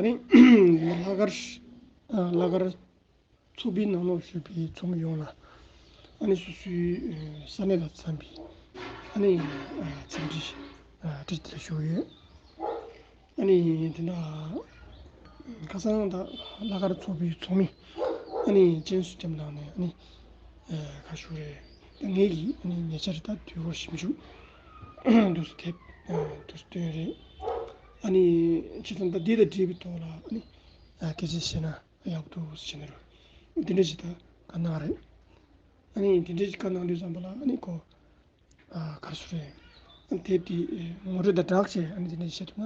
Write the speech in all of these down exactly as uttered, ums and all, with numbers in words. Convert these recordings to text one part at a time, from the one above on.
ནི་ལྷག་དཀར་ལྷག་དཀར་ཚོགས་པའི་ནང་ལོགས་བཞུགས་པའི་ཚོགས་མི་ཡོངས་ལ་ཨ་ནི་སོ་སོའི་ས་གནས་དང་འཚམས་པའི་ཨ་ནི་འཚམས་འདྲི་བཀྲ་ཤིས་བདེ་ལེགས་ཞུ་གི་ཡོད། ཨ་ནི་དེ་འདྲ་ཁ་སང་ད་ལྷག་དཀར་ཚོགས་པའི་ཚོགས་མི་ཨ་ནི་ཅན་སུ་ཅམ་ལགས་ནས་ཨ་ནི་ཁ་ཤོ་རེད། ངེད་ཀྱི་ཨ་ནི་ཉེ་ཆར་ད་དུས་འཁོར་ཞིབ་འཇུག་འདུག་སེ་དེབ་འདུག་སེ་བཏོན་རེད། ཨ་ནི་བྱས་ཙང་ད་འདི་དང་འབྲེལ་བའི་ཐོག་ལ་ཨ་ནི་སྐད་ཆ་བཤད་ན་ཡག་པོ་འདུག་ཟེར་ནས་རེད། འདི་འདྲ་ཞིག་ད་བཀའ་གནང་རེད། ཨ་ནི་འདི་འདྲ་ཞིག་བཀའ་གནང་དུས་ཙམ་པ་ལ་ཨ་ནི་ཁོ་ག་རེ་ཟེར་རེད། དེབ་དེ་ངོ་སྤྲོད་དང་སྦྲགས་བྱས་ཨ་ནི་འདི་འདྲ་བཤད་ཐུབ་ན་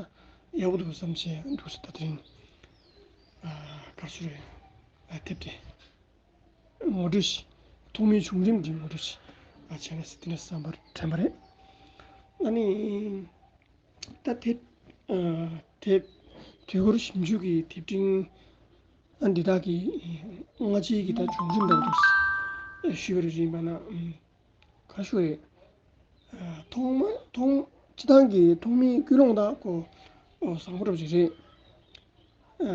ཡག་པོ་འདུག་བསམ་བྱས་འདུག་སེ་ད་དེ་རིང་ག་རེ་ཟེར་རེད། དེབ་དེ་ངོ་སྤྲོད་ཞིག་ཐོག་མའི་བྱུང་རིམ་གྱི་ངོ་སྤྲོད་ཞིག་བྱས་ན་ཟེར་དེ་འདྲ་བསམ་པར་དྲན་པ་རེད། ཨ་ནི། ད་དེབ་ཨ་དེབ་དུས་འཁོར་ཞིབ་འཇུག་གི་དེབ་ཕྲེང་ཨ་འདི་དག་གི་སྔ་ཕྱིའི་གི་ད་བྱུང་རིམ་འདྲ་བོ་འདུག་ཞུས་པ་རེད། ཡིན་པ་ན་ཨམ་ག་རེ་ཞུ་རེད། ཨ་ཐོག་མ་ཐོག་སྤྱི་བཏང་གི་ཐོག་མའི་ཀུན་སློང་དག་ཁོ་ཨོ་བཟང་པོ་འདྲ་བོ་ཞིག་རེད། ཨ་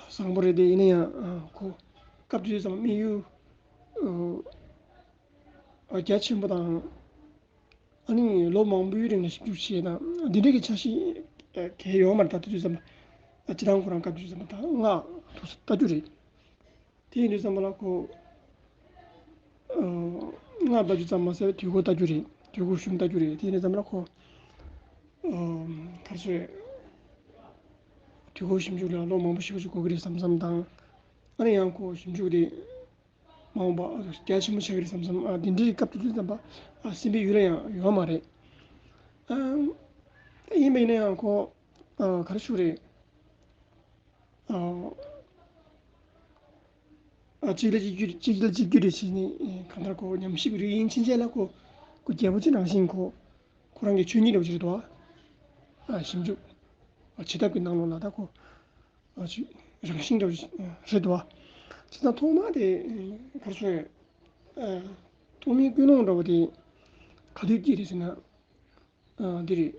བཟང་པོ་རེད་དེ་ཡིན་ན་ཡང་ཨ་ཁོ་སྐབས་དེ་ཙམ་དམིགས་ཡུལ་ཨ་རྒྱ་ཆེན་པོ་དང་། ཨ་ནི་ལོ་མང་པོའི་རིང་ལ་ཞིབ་འཇུག་བྱས་ན་འདི་འདྲའི་གི་འཆར་གཞི་གལ་ཡོད་མ་རེད། ད་དུས་ཙམ་པ་སྤྱི་བཏང་ཁོ་རང་སྐབས་དུས་ཙམ་པ་ད་སྔགས་ཐུགས་སུ་ལྟ་རྒྱུ་རེད། དེ་ཡིན་དུས་ཙམ་པ་ལ་ཁོ་སྔགས་ལྟ་རྒྱུ་ཙམ་མ་ཟད་དུས་འཁོར་ལྟ་རྒྱུ་རེད། དུས་འཁོར་གཞུང་ལྟ་རྒྱུ་རེད། དེ་ཡིན་དུས་ཙམ་པ་ལ་ཁོ་ག་རེ་ཟེར་དུས་འཁོར་ཞིབ་འཇུག་ལ་ལོ་མང་པོ་ཞེ་པོ་ཅིག་འགོར་གི་རེད་བསམ་བསམ་དང་། ཨ་ནི་ཡང་ཁོ་ཞིབ་འཇུག་དེ། མ་འོངས་པ་རྒྱ་ཆེན་པོ་ཆགས་ཀྱི་རེད་བསམ་བསམ། ཨ་དེ་འདྲའི་སྐབས་དེ་དུས་ཙམ་པ་ཨ་སེམས་པའི་ཡུལ་ལ་ཡང་ཡོད་མ་རེད། ཨ་ཡིན་པ་ཡིན་ན་ཡང་ཁོ་ཨ་ག་རེ་ཞུ་རེད། ཨ་ཨ་གཅིག་ལ་གཅིག་གྱུར་གཅིག་ལ་གཅིག་གྱུར་རེད་བྱས་ནས་གང་ལྟར་ཁོ་ཉམས་ཞིབ་རིགས་ཡིན་ཕྱིན་ཆད་ལ་ཁོ་ཁོ་རྒྱལ་པོ་ཅིག་ནང་བཞིན་ཁོ་ཁོ་རང་གི་ཆོས་ཉིད་འདྲ་བོ་ཅིག་རེད་དོ། ཨ་ཞིབ་འཇུག་ཨ་བྱེད་ཐབས་ཀྱི་ནང་ལོགས་ལ་ད་ཁོ། ཨ་ཅིག་རང་བཞིན་འདྲ་བོ་ཞིག་རེད་འདུག་བ། བྱས་ཙང་ཐོག་མ་དེ་ག་རེ་ཟེར། ཨ་ཐོག་མའི་ཀུན་སློང་འདྲ་བོ་དེ་ག་དུས་སྐྱེས་རེད་ཟེར་ན། ཨ་འདི་རེད།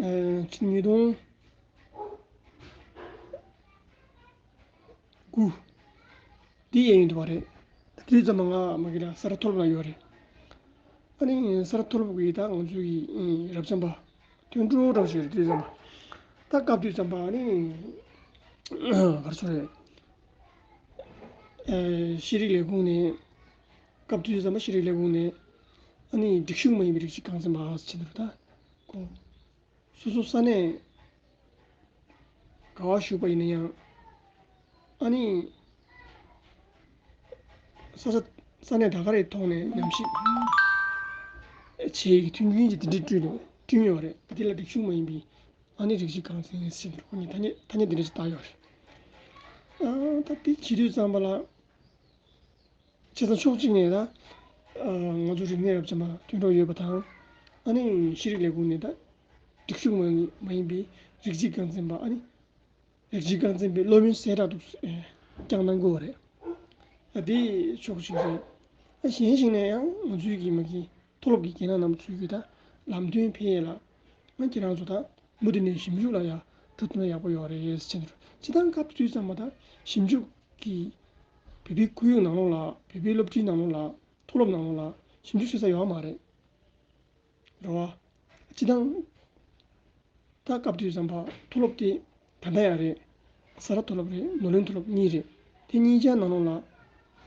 ཨ་ཕྱི་ཉིས་སྟོང་དགུ། འདི་གཡས་གཡོན་དུ་བ་རེད། དེ་དུས་ཙམ་པ་ང་མ་གི་ལ་ས་རཱ་མཐོ་སློབ་ལ་ཡོད་རེད། ཨ་ནི་ས་རཱ་མཐོ་སློབ་ཀྱི་ད་ང་ཚོའི་གི་རབ་འབྱམས་པ་དོན་གྲུབ་རབ་ཞིག་རེད། དུས་ཙམ་པ་ད་སྐབས་དུས་ཙམ་པ་ཨ་ནི་ག་རེ་ཟེར་རེད། ཨེ་ཤེས་རིག་ལས་ཁུངས་ནས་སྐབས་དུས་ཙམ་པ་ཤེས་རིག་ལས་ཁུངས་ནས་ཨ་ནི་སྒྲིག་ཞུགས་མ་ཡིན་པའི་རིགས་ཤིག་གང་འཚམ་པ་ཟེར་འདུག་ད་ཁོ། སོ་སོ་ས་གནས་ག་བ་བཞུགས་པ་ཡིན་ན་ཡང་ཨ་ནི་ས་ས་ས་གནས་ད་ག་རེའི་ཐོག་ནས་ཉམས་ཞིབ་བྱེད་ཡག་གི་མཐུན་རྐྱེན་གྱི་དེ་འདྲའི་བསྐྲུན་ནས་བསྐྲུན་ཡོད་རེད། དེ་ལ་སྒྲིག་ཞུགས་མ་ཡིན་པའི་ཨ་ནི་རིགས་ཤིག་གང་འཚམ་ཡིན་ཟེར་ཁོ་ནི་ཐ་སྙད་ཐ་སྙད་དེ་འདྲ་ཞིག་བཏགས་ཡོད་རེད། ཨ་ད་དེ་བྱེད་དུས་ཙམ་པ་ལ། བྱས་ཙང་ཕྱོགས་གཅིག་ནས་ད་ང་ཚོ་རིག་གནས་རབ་འབྱམས་པ་མཐུན་གྲོགས་ཡོད་པ་དང་། ཨ་ནི་ཤེས་རིག་ལས་ཁུངས་ནས་ད་སྒྲིག་ཞུགས་མ་ཡིན་མ་ཡིན་པའི་རིགས་གཅིག་རྐང་འཛིན་པ་ཨ་ནི་རིགས་གཅིག་རྐང་འཛིན་པའི་སློབ་ཡོན་གསལ་བསྒྲགས་འདུག་བསྐྱངས་གནང་དགོས་པ་རེད། ཨ་དེ་ཕྱོགས་གཅིག་རེད། ཨ་གཞན་ཞིག་ནས་ཡང་ང་ཚོའི་གི་མ་གི་མཐོ་སློབ་ཀྱི་རྒན་ལགས་རྣམ་པ་ཚོའི་གི་ད་ལམ་སྟོན་ཕེབས་ཡས་ལ་ང་ཁྱེད་རང་ཚོ་ད། མུ་མཐུད་ནས་ཞིབ་འཇུག་ལ་ཡང་སྤྲོ་ཐུབ་ན་ཡག་པོ་ཡོད་རེད་ཟེར་གྱི་འདུག་སྤྱི་བཏང་སྐབས་དུས་ཙམ་པ་ད་ཞིབ་འཇུག་གི་བོད་པའི་ཁོར་ཡུག་ནང་ལོགས་ལ་བོད་པའི་སློབ་ཁྲིད་ནང་ལོགས་ལ་མཐོ་སློབ་ནང་ལོགས་ལ་ཞིབ་འཇུག་བྱེད་ས་ཡོད་མ་རེད། རེད་བ། སྤྱི་བཏང་ད་སྐབས་དུས་ཙམ་པ་མཐོ་སློབ་དེ་ད་ལྟ་ཡང་རེད། ས་རཱ་མཐོ་སློབ་རེད། ནོར་གླིང་མཐོ་སློབ་གཉིས་རེད། དེ་གཉིས་ཆ་ནང་ལོགས་ལ་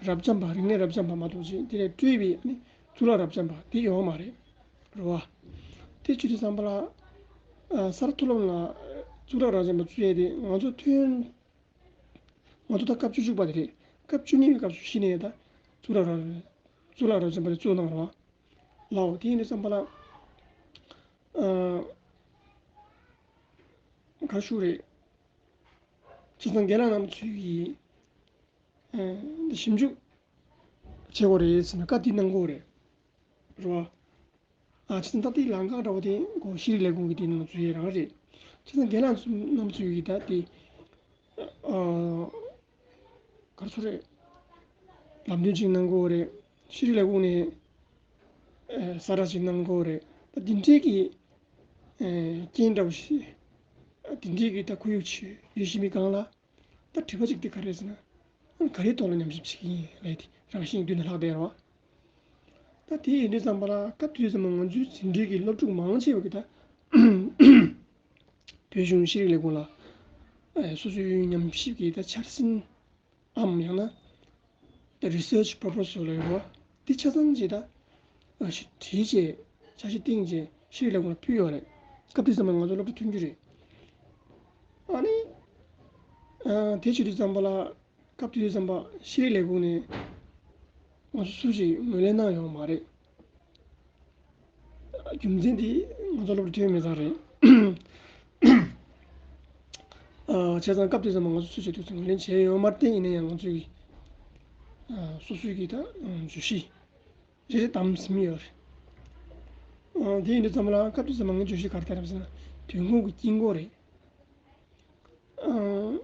རབ་འབྱམས་པ་རིག་གནས་རབ་འབྱམས་པ་མ་གཏོགས་ཅིག་དེ་ལས་སྤྲོས་པའི་ཨ་ནི་གཙུག་ལག་རབ་འབྱམས་པ་དེ་ཡོད་མ་རེད། རེད་བ། དེ་བྱེད་དུས་ཙམ་པ་ལ། ཨ་ས་རཱ་མཐོ་སློབ་ལ་གཙུག་ལག་རབ་འབྱམས་པ་བཙུགས་ཡས་དེ་ང་ཚོ་ཐོན། ང་ཚོ་ད་སྐབས་བཅུ་གཅིག་པ་དེ་རེད། སྐབས་བཅུ་གཉིས་པའི་སྐབས་སུ་གཞི་ནས་ད་གཙུག་ལག་རབ་གཙུག་ལག་རབ་འབྱམས་པ་དེ་བཙུགས་གནང་རོགས། ལའོ་དེ་ཡིན་དུས་ཙམ་པ་ལ། ཨ་ག་རེ་ཞུ་རེད། བྱས་ཙང་རྒན་ལགས་རྣམ་ཚོས་ཀྱིས་ཨ་ཞིབ་འཇུག་བྱེད་དགོས་རེད་ཟེར་ནས་བཀའ་འདི་གནང་གི་ཡོད་རེད། རེད་བ། ཨ་ཕྱིན་ད་ལྟའི་ལམ་ཁ་འདྲ་བོ་དེ་ཁོ་ཤེས་རིག་ལས་ཁུངས་ཀྱི་དེ་ནང་ཚུད་ཡས་རང་རེད། ཕྱིན་ད་རྒན་ལགས་རྣམ་ཚོ་ཡི་ད་དེ་ཨ་ག་རེ་ཟེར་རེད། ལམ་སྟོན་ཅིག་གནང་གི་ཡོད་རེད། ཤེས་རིག་ལས་ཁུངས་ནས་ཨ་གསལ་བསྒྲགས་ཅིག་གནང་གི་ཡོད་རེད། ད་དེ་འདྲའི་གི་ཨ་རྐྱེན་འདྲ་བོ་ཞིག་ དེ་འདྲའི་གི་ད་ཁོར་ཡུག་ཅིག་ཡོད་བཞིན་པའི་སྒང་ལ། ད་དྲི་བ་གཅིག་དེ་ག་རེ་རེད་ཟེར་ན། ག་རེའི་ཐོག་ལ་ཉམས་ཞིབ་བྱེད་ཀྱི་ཡིན་ལབ་དེ་རང་བཞིན་མདུན་ལ་ལྷག་བསྡད་རེད་བ། ད་དེ་ཡིན་དུས་ཙམ་པ་ལ་སྐབས་དེ་དུས་ཙམ་པ་ང་ཚོའི་འཛིན་གྲྭའི་གི་སློབ་ཕྲུག་མང་ཆེ་བ་གི་ད་བོད་གཞུང་ཤེས་རིག་ལས་ཁུངས་ལ་ཨ་སོ་སོའི་ཉམས་ཞིབ་ཀྱི་ད་འཆར་ཟིན་འམ་ཡང་ན་ད་research proposal་ལབ་ཡོད་རེད་བ། དེ་ཆ་ཚང་ཅིག་ད་ཨ་ཞིག་བྲིས་བྱས་འཆར་གཞི་བཏིང་བྱས་ཤེས་རིག་ལས་ཁུངས་ལ་ཕུལ་ཡོད་རེད། སྐབས་དེ་ཙམ་པ་ང་ཚོ་སློབ་གྲྭ་ཐོན་རྒྱུ་རེད། ཨ་ནི་ཨ་དེ་བྱེད་དུས་ཙམ་པ་ལ། སྐབས་དེ་དུས་ཙམ་པ་ཤེས་རིག་ལས་ཁུངས་ནས་ང་ཚོ་སུ་ཞིག་ངོས་ལེན་གནང་ཡོད་མ་རེད། རྒྱུ་མཚན་དེ་ང་ཚོ་སློབ་གྲྭ་ཐོན་མེད་ཙང་རེད། ཨ་བྱས་ཙང་སྐབས་དེ་ཙམ་པ་ང་ཚོ་སུ་ཞིག་དུས་ཚོད་ངོས་ལེན་བྱས་ཡོད་མ་རེད། དེ་ཡིན་ན་ཡང་ང་ཚོའི་ཨ་སོ་སོའི་གི་ད་བརྗོད་གཞི་རེ་རེ་བདམས་ཟིན་ཡོད་རེད། ཨ་དེ་ཡིན་དུས་ཙམ་པ་ལ་སྐབས་དེ་ཙམ་པ་ངའི་བརྗོད་གཞི་ག་རེ་ལྟར་ཟེར་ན་དོན་ཁུངས་ཀྱི་དཀྱིལ་འཁོར་རེད། ཨ།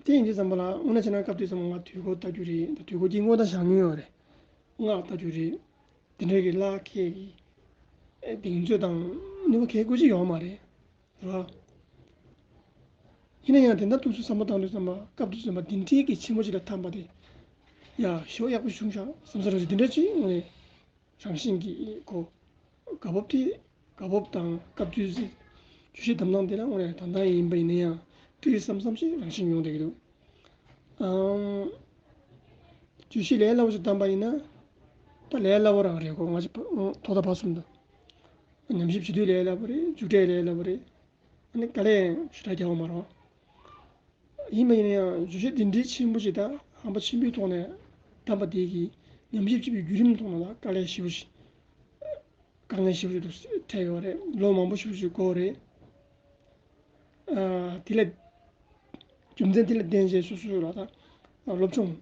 དེ་ཡིན་དུས་ཙམ་པ་ལ་དངོས་གནས་བྱས་ན་སྐབས་དེ་ཙམ་པ་ང་དུས་འཁོར་ལྟ་རྒྱུ་རེད། ད་དུས་འཁོར་དཀྱིལ་འཁོར་ད་བཞག་མྱོང་ཡོད་རེད། སྔགས་ལྟ་རྒྱུ་རེད། དེ་འདྲའི་གི་ལག་ཁྱེར་གི་ཨེ་གདེང་ཚོད་དང་ནུས་པ་གལ་དགོས་ཅི་ཡོད་མ་རེད། རེད་བ། ཡིན་ན་ཡང་དེ་འདྲ་ཐུགས་སུ་བསམ་བློ་བཏང་དུས་ཙམ་པ་སྐབས་དེ་ཙམ་པ་འདི་འདྲའི་གི་ཆེན་པོ་ཅིག་ལ་འཐམས་པ་དེ་ཡ་ཞོ་ཡག་པོ་བྱུང་ཤག་བསམ་ས་རེད། འདི་འདྲ་ཅིག་དངོས་གནས། རང་བཞིན་གྱིས་གོ། དགའ་སྤོབས་དེ། དགའ་སྤོབས་དང་སྐབས་དུས་སུ་བརྗོད་གཞི་བདམས་སྟངས་དེ་ལ་དངོས་གནས་ད་ལྟ་ཡིན་པ་ཡིན་ན་ཡང་ཏོག་ཙམ་བསམ་བསམ་ཞིག་རང་བཞིན་ཡོང་བསྡད་ཀྱི་འདུག་ཨང་། བརྗོད་གཞི་ལས་སླ་བོ་ཞིག་བདམས་པ་ཡིན་ན། ད་ལས་སླ་བོ་རང་རེད་གོ། ང་ཚོ་ཐོག་མཐའ་བར་གསུམ་དུ། ཉམས་ཞིབ་བྱེད་དུས་ལས་སླ་བོ་རེད། མཇུག་འབྲས་ལས་སླ་བོ་རེད། ཨ་ནི་དཀའ་ལས་ཞེ་དྲག་རྒྱག་པ་མ་རེད། ཡིན་པ་ཡིན་ན་ཡང་བརྗོད་གཞི་འདི་འདྲའི་ཆེན་པོ་ཞིག་དང་ཧམ་པ་ཆེན་པོའི་ཐོག་ནས་བདམས་པ་དེ་གིས་ཉམས་ཞིབ་བྱེད་པའི་བརྒྱུད་རིམ་ཐོག་ནས་ལ་དཀའ་ལས་ཞེ་པོ་ཞིག་དཀའ་ངལ་ཞེ་པོ་ཞིག་འཕྲད་ཡོད་རེད། ལོ་མང་པོ་ཞེ་པོ་ཞིག་འགོར་རེད། ཨ་དེ་ལ་རྒྱུ་མཚན་དེ་ལ་བརྟེན་བྱས་སོ་སོ་ལ་ད་སློབ་སྦྱོང་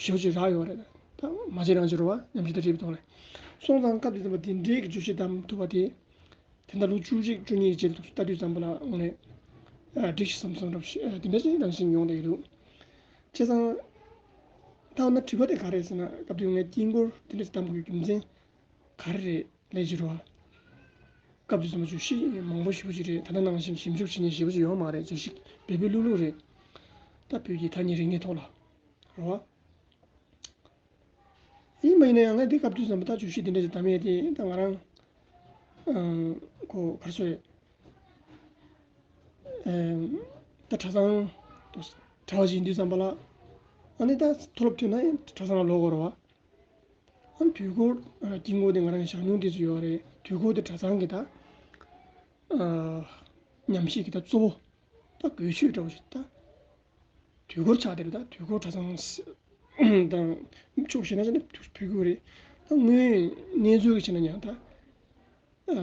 ཞེ་པོ་ཅིག་རག་ཡོད་རེད། ད་མ་བྱས་རང་བྱས་རེད་བ། ཉམས་ཞིབ་དང་འབྲེལ་བའི་ཐོག་ནས། སོང་ཙང་སྐབས་དེ་ཙམ་པ་དེ་འདྲའི་གི་བརྗོད་གཞི་བདམས་ཐུབ་པ་དེ། དེ་འདྲ་ལོ་བཅུ་གཅིག་བཅུ་གཉིས་ཀྱི་རྗེས་ལ་ལྟ་དུས་ཙམ་པ་ལ་དངོས་གནས་ཨ་འགྲིག་ཤག་བསམ་བསམ་འདྲ་པོ་ཞིག་ཨ་དེ་འདྲ་ཞིག་རང་བཞིན་ཡོང་བསྡད་ཀྱི་འདུག་བྱས་ཙང་། ད་འོ་ན་དྲི་བ་དེ་ག་རེ་རེད་ཟེར་ན། སྐབས་དེ་ངས་དཀྱིལ་འཁོར་དེ་འདྲ་ཞིག་བདམས་དགོས་རྒྱུ་མཚན་ག་རེ་རེད་ལབ་ཀྱི་རེད་བ། སྐབས་དེ་ཙམ་པ་བརྗོད་གཞི་མང་པོ་ཞེ་པོ་ཅིག་རེད། ད་ལྟ་ནང་བཞིན་ཞིབ་འཇུག་བྱེད་མཁན་ཞེ་པོ་ཅིག་ཡོད་མ་རེད། བརྗོད་གཞི་འབེལ་འབེལ་ལུག་ལུག་རེད། ད་བོད་ཀྱི་ཐ་སྙད་རིག་གནས་ཐོག་ལ་རེད་བ། ཡིན་པ་ཡིན་ན་ཡང་ངས་འདི་སྐབས་དུས་ཙམ་པ་ད་བརྗོད་གཞི་འདི་འདྲ་ཞིག་བདམས་ཡས་དེ་ད་ང་རང་ཨང་ཁོ་ག་རེ་ཟེར། ཨེམ། ད་གྲྭ་ཚང་དུ་གྲྭ་བ་ཞིག་ཡིན་དུས་ཙམ་པ་ལ། ཨ་ནི་ད་མཐོ་སློབ་ཐོན་ན་ཡང་གྲྭ་ཚང་ལ་ལོག་དགོས་རེད་བ། ཨ་ནི་དུས་འཁོར་ཨ་དཀྱིལ་འཁོར་དེ་ང་རང་གིས་བཞག་མྱོང་དེ་ཚོ་ཡོད་རེད། དུས་འཁོར་དེ་གྲྭ་ཚང་གི་ད་ཨ་ཉམས་ཞིབ་ཀྱི་ད་གཙོ་བོ་ད་དགོས་ཆོས་འདྲ་བོ་ཞིག་ད། དུས་འཁོར་ཆགས་བསྡད་རེད། ད་དུས་འཁོར་གྲྭ་ཚང་དང་ཕྱོགས་ཞེ་ན་ཞེ་ན་ཕུལ་དགོས་རེད། ད་དངོས་གནས་ཚུལ་གྱི་ཆ་ནས་ཡང་ད་ཨ་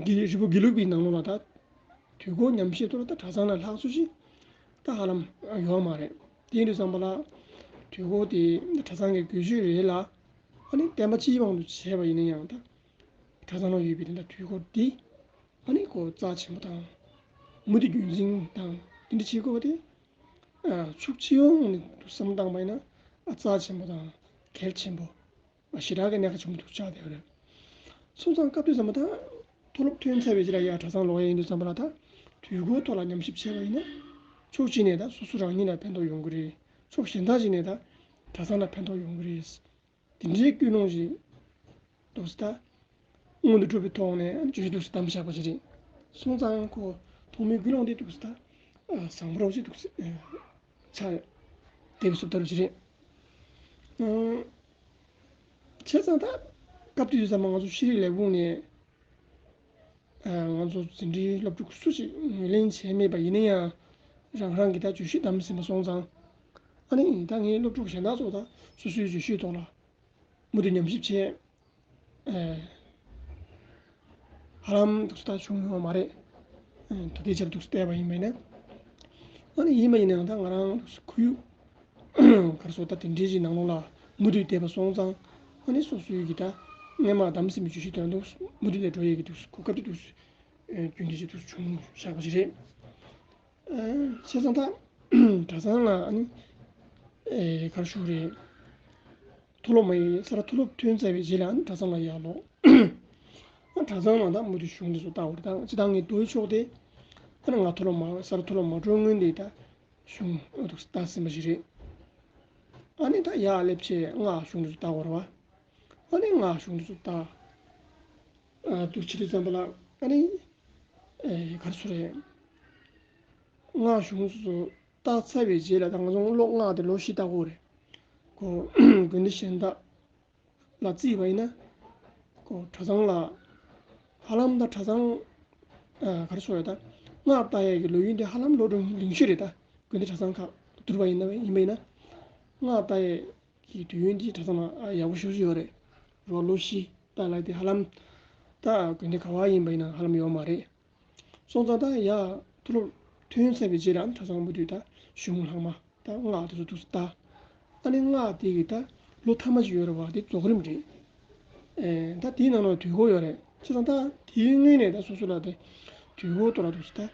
དགེ་རི་བོ་དགེ་ལུགས་པའི་ནང་ལོགས་ལ་ད་དུས་འཁོར་ཉམས་ཞིབ་ཐོག་ལ་ད་གྲྭ་ཚང་ལ་ལྷག་ཚུལ་ཞིག་ད་ཧ་ལམ་ཡོད་མ་རེད། དེ་ཡིན་དུས་ཙམ་པ་ལ་དུས་འཁོར་དེ་གྲྭ་ཚང་གི་དགོས་ཆོས་རེད་ལ། ཨ་ནི་བསྟན་པ་སྤྱིའི་དབང་དུ་བྱས་པ་ཡིན་ན་ཡང་ད་གྲྭ་ཚང་ལ་ཡོད་པའི་དེ་འདྲ་དུས་འཁོར་འདི་ཨ་ནི་ཁོ་རྩ་ཆེན་པོ་དང་མུ་མཐུད་རྒྱུན་འཛིན་དང་དེ་འདྲ་བྱེད་དགོས་པ་དེ། ཨ་ཕྱོགས་སྤྱི་ཡོངས་ནས་བསམ་བློ་བཏང་པ་ཡིན་ན་ཨ་རྩ་ཆེན་པོ་དང་གལ་ཆེན་པོ་ཨ་ཞེ་དྲག་གི་གནད་འགག་ཆེན་པོ་འདུག་ཆགས་བསྡད་པ་རེད། སོང་ཙང་སྐབས་དེ་ཙམ་པ་ད་མཐོ་སློབ་ཐོན་ཚར་བའི་རྗེས་ལ་ཡ་གྲྭ་ཚང་ལོག་ཡ་ཡིན་དུས་ཙམ་པ་ལ་ད་དུས་འཁོར་ཐོག་ལ་ཉམས་ཞིབ་བྱས་པ་ཡིན་ན་ཕྱོགས་གཅིག་ནས་ད་སོ་སོ་རང་ཉིད་ལ་ཕན་ཐོགས་ཡོང་གི་རེད། ཕྱོགས་གཞན་དག་ཅིག་ནས་ད་གྲྭ་ཚང་ལ་ཕན་ཐོགས་ཡོང་གི་རེད། དེ་འདྲའི་ཀུན་སློང་ཞིག་འདུག་སེ་ད་སྔོན་དུ་འགྲོ་བའི་ཐོག་ནས་བརྗོད་གཞི་འདུག་སེ་བདམས་བཞག་པ་ཞིག་རེད། སོང་ཙང་ཁོ་ཐོག་མའི་ཀུན་སློང་དེ་འདུག་སེ་ད་ཨ་བཟང་པོ་རང་ཞིག་འདུག་སེ་ཨ་ཆགས་བསྡད་པའི་བཟོ་ལྟ་བུ་ཞིག་རེད། ཨ་བྱས་ཙང་ད་སྐབས་དེ་དུས་ཙམ་པ་ང་ཚོ་ཤེས་རིག་ལས་ཁུངས་ནས་ཨ་ང་ཚོ་འཛིན་གྲྭའི་སློབ་ཕྲུག་སུ་ཞིག་ངོས་ལེན་བྱས་མེད་པ་ཡིན་ན་ཡང་རང་རང་གིས་ད་བརྗོད་གཞི་བདམས་ཟིན་པ་སོང་ཙང་། ཨ་ནི་ད་ངའི་སློབ་ཕྲུག་གཞན་དག་ཚོ་ད་སོ་སོའི་བརྗོད་གཞིའི་ཐོག་ལ་མུ་མཐུད་ཉམས་ཞིབ་བྱས། ཨེ། ཧ་ལམ་དུ་ལྟ་བྱུང་ཡོད་མ་རེད། ཨེ། ད་ལྟའི་ཆར་དུ་བལྟས་པ་ཡིན་པས་ན། ཨ་ནི་ཡིན་པ་ཡིན་ན་ཡང་ད་ང་རང་དུ་ཁོར་ཡུག་ག་རེ་ཟེར་ད་དེ་འདྲའི་ཞིག་ནང་ལོགས་ལ་མུ་མཐུད་བསྡད་པ་སོང་ཙང་། ཨ་ནི་སོ་སོའི་གི་ད་སྔས་མ་བདམས་ཟིན་པའི་བརྗོད་གཞི་དེ་ལ་དུ་མུ་མཐུད་ནས་འགྲོ་ཡས་ཀྱི་དུ་གོ་སྐབས་དེ་དུ་རྒྱུན་ལྡན་ཞིག་དུ་བྱུང་བཞག་པ་ཞིག་རེད། ཨ། བྱས་ཙང་ད་གྲྭ་ཚང་ལ་ཨ་ནི་ཨེ་ག་རེ་ཞུ་དགོས་རེད། མཐོ་སློབ་མ་ཡིན་ས་ར་མཐོ་སློབ་ཐོན་ཚར་བའི་རྗེས་ལ་ཨ་ནི་གྲྭ་ཚང་ལ་ཡར་ལོག་གྲྭ་ཚང་ནང་ད་མུ་མཐུད་གཞུང་དེ་ཚོ་ལྟ་དགོས་རེད། ད་སྤྱིར་བཏང་ངའི་རྡོའི་ཕྱོགས་དེ་ད་ང་མཐོ་སློབ་མ་སར་མཐོ་སློབ་མ་འགྲོ་སྔོན་དེ་ད་གཞུང་འདུག་ལྟ་ཟིན་པ་ཞིག་རེད། ཨ་ནི་ད་ཡར་སླེབས་བྱས་སྔགས་གཞུང་དེ་ཚོ་ལྟ་དགོས་རེད་བ། ཨ་ནི་སྔགས་གཞུང་དེ་ཚོ་ལྟ་འདུག་བྱེད་དུས་ཙམ་པ་ལ་ཨ་ནི་ག་རེ་ཟེར་དགོས་རེད། སྔགས་གཞུང་སོ་སོ་བརྟག་ཚར་བའི་རྗེས་ལ་ད་ང་ཚོ་སློབ་སྔགས་དེ་ལོ་བཞི་བརྟག་དགོས་རེད། ཁོ་དགོན་སྡེ་གཞན་དག་ལ་བརྩིས་པ་ཡིན་ན། ཁོ་གྲྭ་ཚང་ལ་ཧ་ལམ་ད་གྲྭ་ཚང་ག་རེ་ཟེར་དགོས་རེད། ད་སྔགས་བརྟག་ཡས་ཀྱི་ལོ་རྒྱུས་འདི་ཧ་ལམ་ལོ་རིང་རིང་ཤོས་རེད། ད་དགོན་སྡེ་གྲྭ་ཚང་ཁག་བསྡུར་བ་ཡིན་ན་ཡིན་པ་ཡིན་ན། སྔགས་བརྟག་ཡས་ཀྱི་དུས་ཡུན་འདི་གྲྭ་ཚང་ལ་ཡག་པོ་ཞེ་པོ་ཅིག་ཡོད་རེད། རོ་ལོ་བཞི་བརྟག་ལབ་དེ་ཧ་ལམ་ད་དགོན་སྡེ་ག་བ་ཡིན་པ་ཡིན་ན་ཧ་ལམ་ཡོད་མ་རེད། སོང་ཙང་ད་ཡ་མཐོ་སློབ་ཐོན་ཚར་བའི་རྗེས་ལ་གྲྭ་ཚང་མུ་མཐུད་ད་གཞུང་ལྷག་མ་ད་སྔགས་དེ་ཚོ་འདུག་སེ་ལྟ། ཨ་ནི་སྔགས་དེ་གི་ད་ལོ་ཐ་མ་ཅིག་ཡོད་རེད་བ། དེ་རྫོགས་རིམ་རེད། ཨེ་ད་དེའི་ནང་ལ་དུས་འཁོར་ཡོད་རེད། བྱས་ཙང་ད་དེའི་སྔོན་ནས་ད་སོ་སོ་ལ་དེ་དུས་འཁོར་དེ་ལ་འདུག་སེ་ད་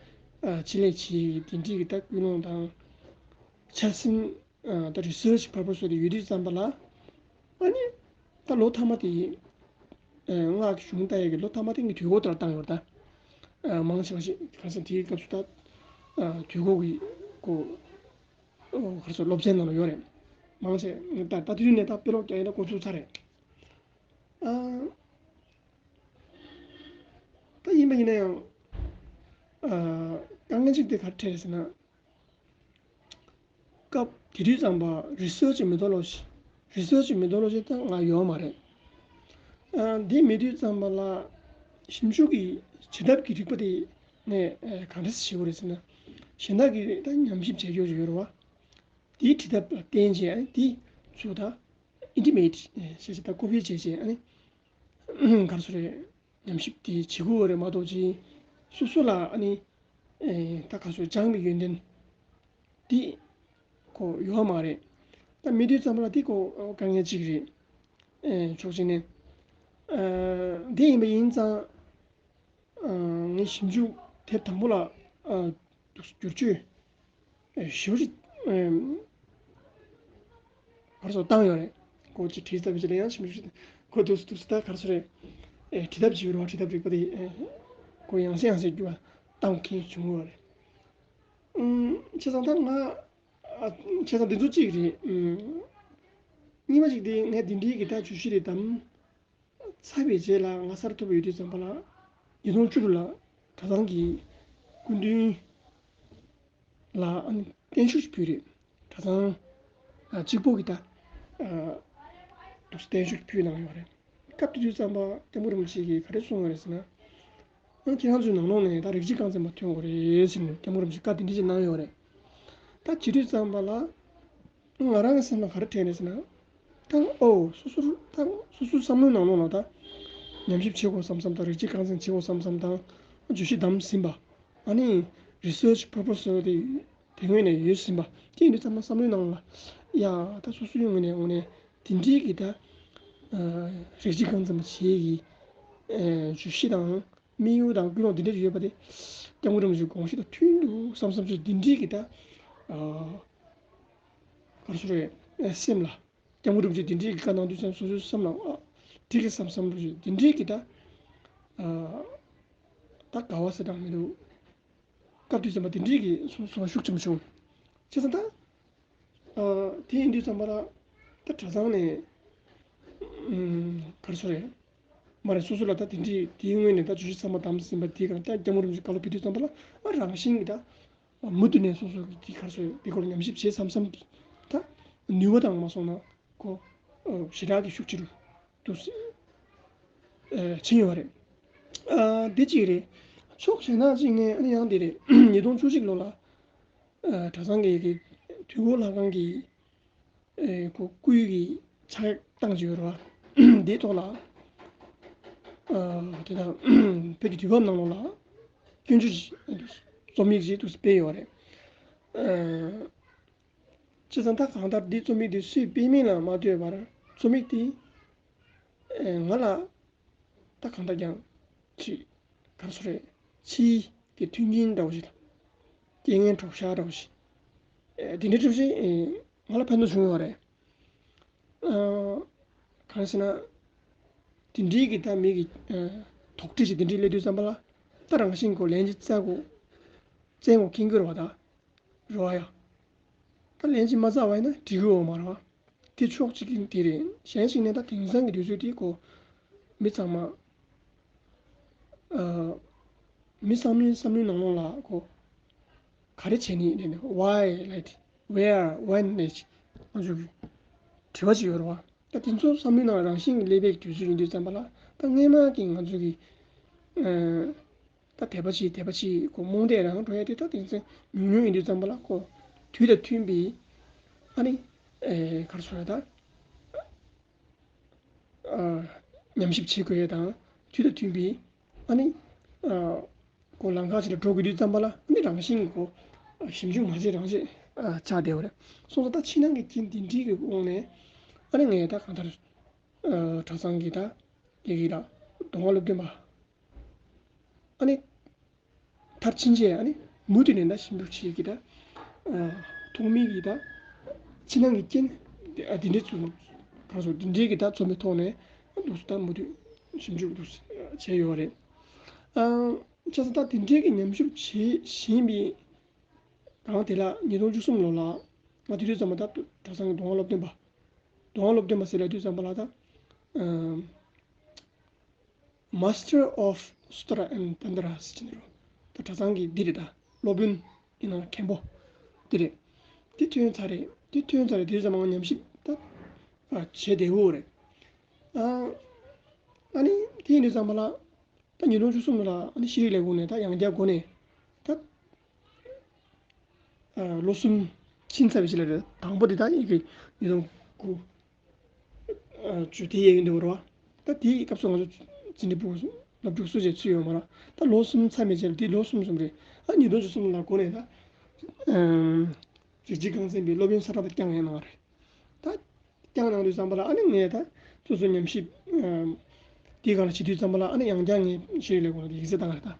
ཆེད་ལས་བྱེད་ཀྱི་དེ་འདྲའི་གི་ད་ཀུན་སློང་དང་འཆར་ཟིན་ད་རི་སར་ཆི་པར་པ་སི་སོགས་དེ་ཡོད་དུས་ཙམ་པ་ལ། ཨ་ནི་ད་ལོ་མཐའ་མ་དེ་ཡིན། ཨ་སྔགས་ཀྱི་གཞུང་ལྟ་ཡག་གི་ལོ་མཐའ་མ་དེ་ངས་དུས་འཁོར་དེ་ལ་བཏང་ཡོད་རེད་ད། ཨ་མང་ཆེ་བ་ཞིག་གང་ཟེར་དེའི་སྐབས་སུ་ད་ཨ་དུས་འཁོར་གྱི་ཁོ་ཨོ་ག་རེ་ཟེར་སློབ་ཚན་ནང་ལ་ཡོད་རེད། མང་ཆེ་ད་ད་དེ་དུས་ནས་ད་དཔེ་ཀློག་རྒྱག་ཡིན་ན་འགོ་ཚུགས་ཚར་རེད། ཨ་ད་ཡིན་པ་ཡིན་ན་ཡང་ཨ་དཀའ་ངལ་གཅིག་དེ་ག་རེ་འཕྲད་རེད་ཟེར་ན། སྐབས་དེ་དུས་ཙམ་པ་རི་སར་ཆི་མེ་ཐོ་ལོ་ཇི། རི་སར་ཆི་མེ་ཐོ་ལོ་ཇི་ད་ང་ཡོད་མ་རེད། ཨ་འདི་མེད་དུས་ཙམ་པ་ལ་ཞིབ་འཇུག་གི་བྱེད་ཐབས་ཀྱི་རིག་པ་དེ་ངས་ཨ་གང་འདྲ་ཞིག་བྱེད་དགོས་རེད་ཟེར་ན། གཞན་དག་གིས་ད་ཉམས་ཞིབ་བྱེད་རྒྱུ་ཞིག་ཡོད་རེད་བ། དེའི་བྲིས་ཐབས་ལ་བརྟེན་བྱས་ཨ་ནི་དེ་ཚོ་ད་ཨིན་ཊི་མེཊ་ཞེས་བྱ་ད་ཀོ་པི་བྱས་བྱས་ཨ་ནི་ག་རེ་ཟེར་རེད། ཉམས་ཞིབ་དེ་བྱེད་དགོས་རེད་མ་གཏོགས་ཅིག་སོ་སོ་ལ་ཨ་ནི་ཨེ་ད་ག་ཚོད་སྦྱང་བའི་ཡོན་ཏན་དེ་ཁོ་ཡོད་མ་རེད། ད་མེད་དུས་ཙམ་པ་ལ་དེ་ཁོ་དཀའ་ངལ་གཅིག་རེད། ཨེ་ཕྱོགས་གཅིག་ནས་ཨ་དེ་ཡིན་པ་ཡིན་ཙང་ཨ་ངས་ཞིབ་འཇུག་དེབ་དང་པོ་ལ་ཨ་བསྒྱུར་བཅོས་ཞེ་པོ་ཅིག་ཨེམ། ག་རེ་ཟེར་བཏང་ཡོད་རེད། ཁོ་ཅིག་བྲིས་ཚར་བའི་རྗེས་ལ་ཡང་ཞིབ་འཇུག་ཁོ་འདུག་སེ་འདུག་སེ་ད་ག་རེ་ཟེར་རེད། ཨེ་བྲིས་ཐབས་ཅིག་ཡོད་རེད་བ། བྲིས་ཐབས་རིག་པ་དེ་ཨེ་ཁོ་ཡང་སེ་ཡང་སེ་འགྱུར་བ་བཏང་མཁན་བྱུང་ཡོད་རེད། ཨུམ་བྱས་ཙང་ད་ང་ཨ་བྱས་ཙང་འདི་ཚོ་གཅིག་རེད། ཨུམ་གཉིས་པ་ཅིག་དེ་ངས་འདི་འདྲའི་གི་ད་བརྗོད་གཞི་རེད་དམ། ཚར་བའི་རྗེས་ལ་ང་གསར་ཐོབ་ཡོད་དུས་ཙམ་པ་ལ་ཉིས་སྟོང་བཅུ་དྲུག་ལ་གྲྭ་ཚང་གི་སྐུ་མདུན་ལ་ཨ་ནི་བརྟན་བཞུགས་ཤིག་ཕུལ་རེད། གྲྭ་ཚང་ཨ་གཅིག་པོ་གི་ད་ཨ་འདུག་སེ་བརྟན་བཞུགས་ཕུལ་གནང་ཡོད་རེད། སྐབས་དེ་དུས་ཙམ་པ་སྐྱབས་མགོན་རིན་པོ་ཆེ་གིས་ག་རེ་གསུངས་པ་རེད་ཟེར་ན། ཨ་ཁྱེད་རང་ཚོའི་ནང་ལོགས་ནས་ད་རིགས་གཅིག་རྐང་འཛིན་པ་ཐོན་དགོས་རེད་ཟེར་ནས་སྐྱབས་མགོན་རིན་པོ་ཆེས་བཀའ་དེ་འདྲ་ཞིག་གནང་ཡོད་རེད། ད་བྱེད་དུས་ཙམ་པ་ལ། ང་རང་གི་སེམས་ལ་ག་རེ་དྲན་རེད་ཟེར་ན། ད་ཨོ་སོ་སོར་ད་སོ་སོའི་བསམ་བློའི་ནང་ལོགས་ལ་ད་ཉམས་ཞིབ་བྱེད་དགོས་བསམ་བསམ་དང་རིགས་གཅིག་རྐང་འཛིན་བྱེད་དགོས་བསམ་བསམ་དང་བརྗོད་གཞི་བདམས་ཟིན་པ། ཨ་ནི་རི་སར་ཆི་པར་པ་སི་དེ་དེ་ངོས་ནས་ཡོད་ཟིན་པ་དེ་ཡིན་དུས་ཙམ་ན་བསམ་བློའི་ནང་ལ་ཡ་ད་སོ་སོའི་ངོས་ནས་དངོས་གནས་དེ་འདྲའི་གི་ད་རིགས་གཅིག་རྐང་འཛིན་པ་བྱེད་ཀྱི་བརྗོད་གཞི་དང་། དམིགས་ཡུལ་དང་ཀུན་སློང་འདི་འདྲ་ཡོད་པ་དེ་སྐྱབས་མགོན་རིན་པོ་ཆེའི་དགོངས་གཞི་དང་མཐུན་འདུག་བསམ་བསམ་ཚུལ་འདི་འདྲའི་གི་ད་ཨ་ག་རེ་ཟེར་རེད། སེམས་ལ་སྐྱབས་མགོན་རིན་པོ་ཆེས་འདི་འདྲའི་གི་བཀའ་གནང་དུས་ཙམ་སོ་སོའི་སེམས་ལ་ཨ་འགྲིག་གི་བསམ་བསམ་རིན་པོ་ཆེ་འདི་འདྲའི་གི་ད་ཨ་ད་དགའ་བ་ཟེར་གྲངས་མི་འདུག་སྐབས་དུས་ཙམ་པ་འདི་འདྲའི་གི་སོ་སོ་ཤུགས་ཆེན་པོ་བྱུང་། བྱས་ཙང་ད། ཨ་དེ་ཡིན་དུས་ཙམ་པ་ལ་ད་གྲྭ་ཚང་ནས་ཨུམ་ག་རེ་ཟེར་རེད། མ་རེད་སོ་སོ་ལ་ད་དེ་འདྲའི་དེའི་སྔོན་ནས་ད་བརྗོད་གཞི་ཚང་མ་བདམས་ཟིན་པ་དེའི་སྒང་ད་སྐྱབས་མགོན་རིན་པོ་ཆེའི་བཀའ་སློབ་ཕེབས་དུས་ཙམ་པ་ལ་ཨ་རང་བཞིན་གྱིས་ད་མུ་མཐུད་ནས་སོ་སོ་གི་དེ་ག་རེ་ཟེར་དེ་སྐོར་ལ་ཉམས་ཞིབ་བྱེད་བསམ་བསམ་གྱི་ད་ནུས་པ་དང་མ་སོང་ན་ཁོ་ཨ་ཞེ་དྲག་གི་ཤུགས་ཆེ་རུ་འདུག་སེ་ཨ་ཕྱིན་ཡོད་རེད། ཨ་དེ་གཅིག་རེད། ཕྱོགས་གཞན་དག་གཅིག་ནས་ཨ་ནི་ཡང་དེ་རེད། ཉིས་སྟོང་བཅུ་གཅིག་ལོ་ལ་ཨ་གྲྭ་ཚང་གི་གི་དུས་འཁོར་ལྷ་ཁང་གི་ཨེ་ཁོ་སྐུའི་གི་ཕྱག་བཏང་བྱས་ཡོད་རེད་བ། དེའི་ཐོག་ལ་ཨ་དེ་དང་བོད་ཀྱི་དུས་བབ་ནང་ལོགས་ལ་སྐྱོན་བརྗོད་རྩོམ་ཡིག་ཅིག་ཏུ་སྤེལ་ཡོད་རེད། ཨ་བྱས་ཙང་ད་གང་ལྟར་འདི་རྩོམ་ཡིག་འདི་སུས་སྤེལ་མིན་ལ་མ་ལྟོས་པར་རྩོམ་ཡིག་འདི་ཨེ་ང་ལ་ད་གང་ལྟར་ཀྱང་ཅིག་ག་རེ་ཟེར་རེད། ཕྱིའི་གི་མཐུན་རྐྱེན་འདྲ་བོ་ཞིག་དང་རྐྱེན་ངན་གྲོགས་ཤར་འདྲ་བོ་ཞིག་ཨེ་དེ་འདྲའི་གྲུབ་ཆེན་ཨེ་ང་ལ་ཕན་ཐོགས་བྱུང་ཡོད་རེད། ཨ་གང་ཟེར་ན། དེ་འདྲའི་གི་ད་མི་གི་ཨ་ དོགས་འདྲི་ཞིག་དེ་འདྲས་སླེབས་དུས་ཙམ་པ་ལ། ད་རང་བཞིན་གྱིས་ལན་ཅིག་བཙལ་དགོས། བཙལ་དགོས་ཀྱི་རེད་བ་ད། རེད་བ་ཡ། ད་ལན་ཅིག་མ་བཙལ་བ་ཡིན་ན་འགྲིག་གི་ཡོད་མ་རེད་བ། དེ་ཕྱོགས་གཅིག་གི་དེ་རེད། གཞན་ཞིག་ནས་ད་དེང་སང་གི་དུས་ཚོད་དེ་ཁོ། མི་ཚང་མ། ཨ། མི་བསམ་བློའི་བསམ་བློའི་ནང་ལོགས་ལ་ཁོ། ག་རེ་བྱས་ནས་ནས་ནས་why like where when ནས་ང་ཚོ་གི་དྲི་བ་ཅིག་ཡོད་རེད་བ། ད་དེ་ཚོ་བསམ་བློའི་ནང་རང་བཞིན་གྱིས་སླེབས་པའི་དུས་ཚོད་ཡིན་དུས་ཙམ་པ་ལ། ད་སྔས་མ་གི་ང་ཚོ་གི། ཨ། ད་དད་པ་བྱེད་དད་པ་བྱེད་ཁོ་རྨོངས་དད་རང་འགྲོ་ཡ་དེ་ད་དེང་སང་ཉུང་ཉུང་ཡིན་དུས་ཙམ་པ་ལ་ཁོ། དུས་དང་མཐུན་པའི། ཨ་ནི། ཨེ། ག་རེ་ཟེར་ཡ་ད། ཨ། ཉམས་ཞིབ་བྱེད་དགོས་ཡ་དང་། དུས་དང་མཐུན་པའི། ཨ་ནི། ཨ། ཁོ་ལམ་ཁ་ཅིག་ལ་འགྲོ་དགོས་དུས་ཙམ་པ་ལ་ཨ་ནི་རང་བཞིན་གྱིས་ཁོ། ཞིབ་འཇུག་མ་བྱས་རང་བྱས། ཨ། ཆགས་བསྡད་པ་རེད། སོང་ཙང་ད་ཕྱི་ནང་གི་རྐྱེན་འདི་འདྲའི་གི་དབང་ནས། ཨ་ནི་ངས་ད་གང་ལྟར། ཨ། གྲྭ་ཚང་གི་ད། དེ་གི་ད། མདོ་སྔགས་སློབ་སྟོན་པ། ཨ་ནི། མཐར་ཕྱིན་ཆད་ཨ་ནི་མུ་མཐུད་ནས་ད་ཞིབ་འཇུག་བྱེད་ཀྱི་ད། ཨ། ཐོག་མའི་གི་ད། ཕྱི་ནང་གི་རྐྱེན། ཨ། འདི་འདྲའི་ཚུལ། གང་སོགས་འདི་འདྲའི་གི་ད་ཚོགས་མི་ཐོག་ནས་འདུག་སེ་ད་མུ་མཐུད་ཞིབ་འཇུག་འདུག་སེ་བྱས་ཡོད་རེད། ཨ། བྱས་ཙང་ད་འདི་འདྲའི་གི་ཉམས་ཞིབ་བྱེད་བཞིན་པའི་སྒང་དེ་ལ་ཉིས་སྟོང་བཅུ་གསུམ་ལོ་ལ་ང་དེ་དུས་ཙམ་པ་ད་གྲྭ་ཚང་གི་མདོ་སྔགས་སློབ་སྟོན་པ། མདོ་སྔགས་སློབ་སྟོན་པ་ཟེར་ལབ་དུས་ཙམ་པ་ལ་ད། ཨ། Master of Sutra and Tantra ཟེར་གྱི་འདུག་ད་གྲྭ་ཚང་གི་འདི་རེད་ད། སློབ་དཔོན་ཡིན་ན་མཁན་པོ་འདི་རེད། འདི་ཐོན་ཚར་རེད། འདི་ཐོན་ཚར་རེད། དེ་ཙམ་མ་ཉམས་ཞིབ་ད་བྱས་བསྡད་ཡོད་རེད། ཨ་ནི་དེ་ཡིན་དུས་ཙམ་པ་ལ་ད་ཉིས་སྟོང་བཅུ་གསུམ་ལ་ཨ་ནི་ཤེས་རིག་ལས་ཁུངས་ནས་ད་ཡང་བསྐྱར་སྒོ་ནས་ད། ཨ། ལོ་གསུམ་ཕྱིན་ཚར་བའི་ཕྱི་ལ་རེད། དང་པོ་དེ་ད་ཡི་གེ་ཉིས་སྟོང་དགུ། ཨ། བཅུ་དེ་ཡས་ཡོད་འདུག་རོ། ད་དེའི་སྐབས་སུ་ང་ཚོ་འཛིན་གྲྭའི་ཕྲུ་གུ་སློབ་ཕྲུག་སུ་ཞིག་ཚུད་ཡོད་མ་རེད། ད་ལོ་གསུམ་ཚར་བའི་ཕྱི་ལ་དེ་ལོ་གསུམ་གསུམ་རེད། ཨ། ཉིས་སྟོང་བཅུ་གསུམ་ལ་སྒོ་ནས་ད། ཨ། རྒྱལ་སྤྱིའི་རྐང་འཛིན་པའི་སློབ་ཡོན་གསལ་བསྒྲགས་ཀྱང་ཡང་གནང་བ་རེད། ད། བསྐྱངས་གནང་དུས་ཙམ་པ་ལ་ཨ་ནི་ངས་ད་སོ་སོའི་ཉམས་ཞིབ་ཨ་དེའི་སྒང་ལ་བྱེད་དུས་ཙམ་པ་ལ་ཨ་ནི་ཡང་བསྐྱར་ངས་ཤེས་རིག་ལས་ཁུངས་ལ་ཡིག་ཚད་བཏང་རེད་ད།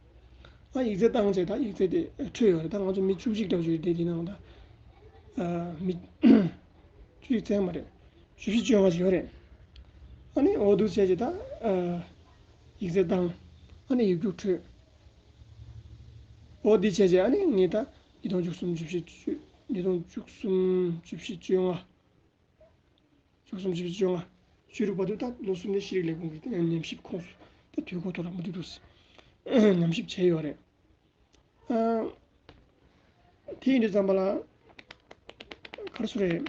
ཨ་ཡིག་ཚད་བཏང་བྱས་ད་ཡིག་ཚད་དེ་འཕྲོད་ཡོད་རེད། ད་ང་ཚོ་མི་བཅུ་གཅིག་འདྲ་བོ་ཞིག་རེད། དེ་དེ་ནང་ད་ཨ་མི་བཅུ་གཅིག་ཙམ་མ་རེད། བཅུ་བཞི་བཅོ་ལྔ་ཞིག་ཡོད་རེད། ཨ་ནི་འོ་འདུག་བྱས་བྱས་ད་ཨ་ཡིག་ཚད་བཏང་། ཨ་ནི་ཡིག་རྒྱུགས་འཕྲོད། འོ་འདི་བྱས་བྱས་ཨ་ནི་ངས་ད་ཉིས་སྟོང་བཅུ་གསུམ་བཅུ་བཞི་བཅུ་ཉིས་སྟོང་བཅུ་གསུམ་བཅུ་བཞི་བཅོ་ལྔ། བཅུ་གསུམ་བཅུ་བཞི་བཅོ་ལྔ། བཅུ་དྲུག་བར་དུ་ད་ལོ་གསུམ་ནས་ཤེས་རིག་ལས་ཁུངས་ཀྱི་ཉམས་ཞིབ་ཁོངས་སུ་ད་དུས་འཁོར་ཐོག་ལ་མུ་མཐུད་དུ་ཉམས་ཞིབ་བྱས་ཡོད་རེད། ཨ། དེ་ཡིན་དུས་ཙམ་པ་ལ་ག་རེ་ཟེར་རེད།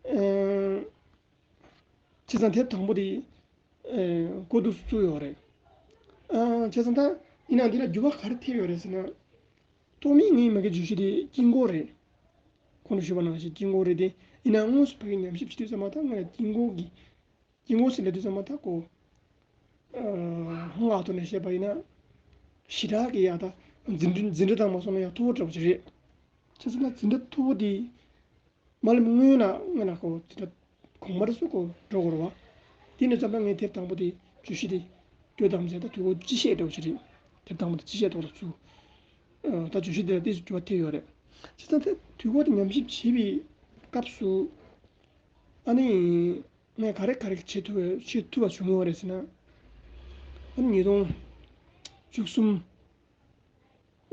ཨ། བྱས་ཙང་དེབ་དང་པོ་དེ་ཨ་འགོ་འདུག་བཙུགས་ཡོད་རེད། ཨ། བྱས་ཙང་ད་ཡིན་ནའང་འདི་ལ་འགྱུར་བ་ག་རེ་ཐེབས་ཡོད་རེད་ཟེར་ན། ཐོག་མའི་ངའི་མ་གི་བརྗོད་གཞི་དེ་དཀྱིལ་འཁོར་རེད། གོང་དུ་ཞུས་པ་ནང་བཞིན་དཀྱིལ་འཁོར་རེད་དེ། ཡིན་ནའང་དངོས་སུ་ཕ་གི་ཉམས་ཞིབ་བྱེད་དུས་ཙམ་པ་ད་ང་ལ་དཀྱིལ་འཁོར་གྱི། དཀྱིལ་འཁོར་ཟེར་ལབ་དུས་ཙམ་པ་ད་ཁོ། ཨ། སྔགས་ཐོག་ནས་བཤད་པ་ཡིན་ན། ཞེ་དྲག་གི་ཡ་ད་འཛིན་གྲྭ་འཛིན་གྲྭ་དང་མ་སོང་ན་ཡང་མཐོ་པོ་འདྲ་པོ་ཅིག་རེད། བྱས་ཙང་ད་འཛིན་གྲྭ་མཐོ་པོ་དེ། མ་ལམ་སྔོན་ལ་སྔོན་ལ་ཁོ་དེ་འདྲ་གོང་མ་རེ་སུ་ཁོ་འགྲོ་དགོས་རེད་བ། དེ་ནས་བརྩམས་ན་ངས་དེབ་དང་པོ་དེ་བརྗོད་གཞི་དེ་ལྟོས་དང་བྱས་ད་དུས་འཁོར་སྤྱི་བཤད་འདྲ་བོ་ཞིག་རེད། དེབ་དང་པོ་དེ་སྤྱི་བཤད་ཐོག་ལ་བཙུགས། ཨ། ད་བརྗོད་གཞི་དེ་ལ་ཏོག་ཙམ་འགྱུར་བ་ཐེབས་ཡོད་རེད། བྱས་ཙང་དེ་དུས་འཁོར་དེ་ཉམས་ཞིབ་བྱེད་པའི་སྐབས་སུ་ཨ་ནི་ངས་ག་རེ་ག་རེ་བྱེད་ཐུབ་པ་བྱེད་ཐུབ་པ་བྱུང་ཡོད་རེད་ཟེར་ན། ཨ་ནི་ཉིས་སྟོང་བཅུ་གསུམ་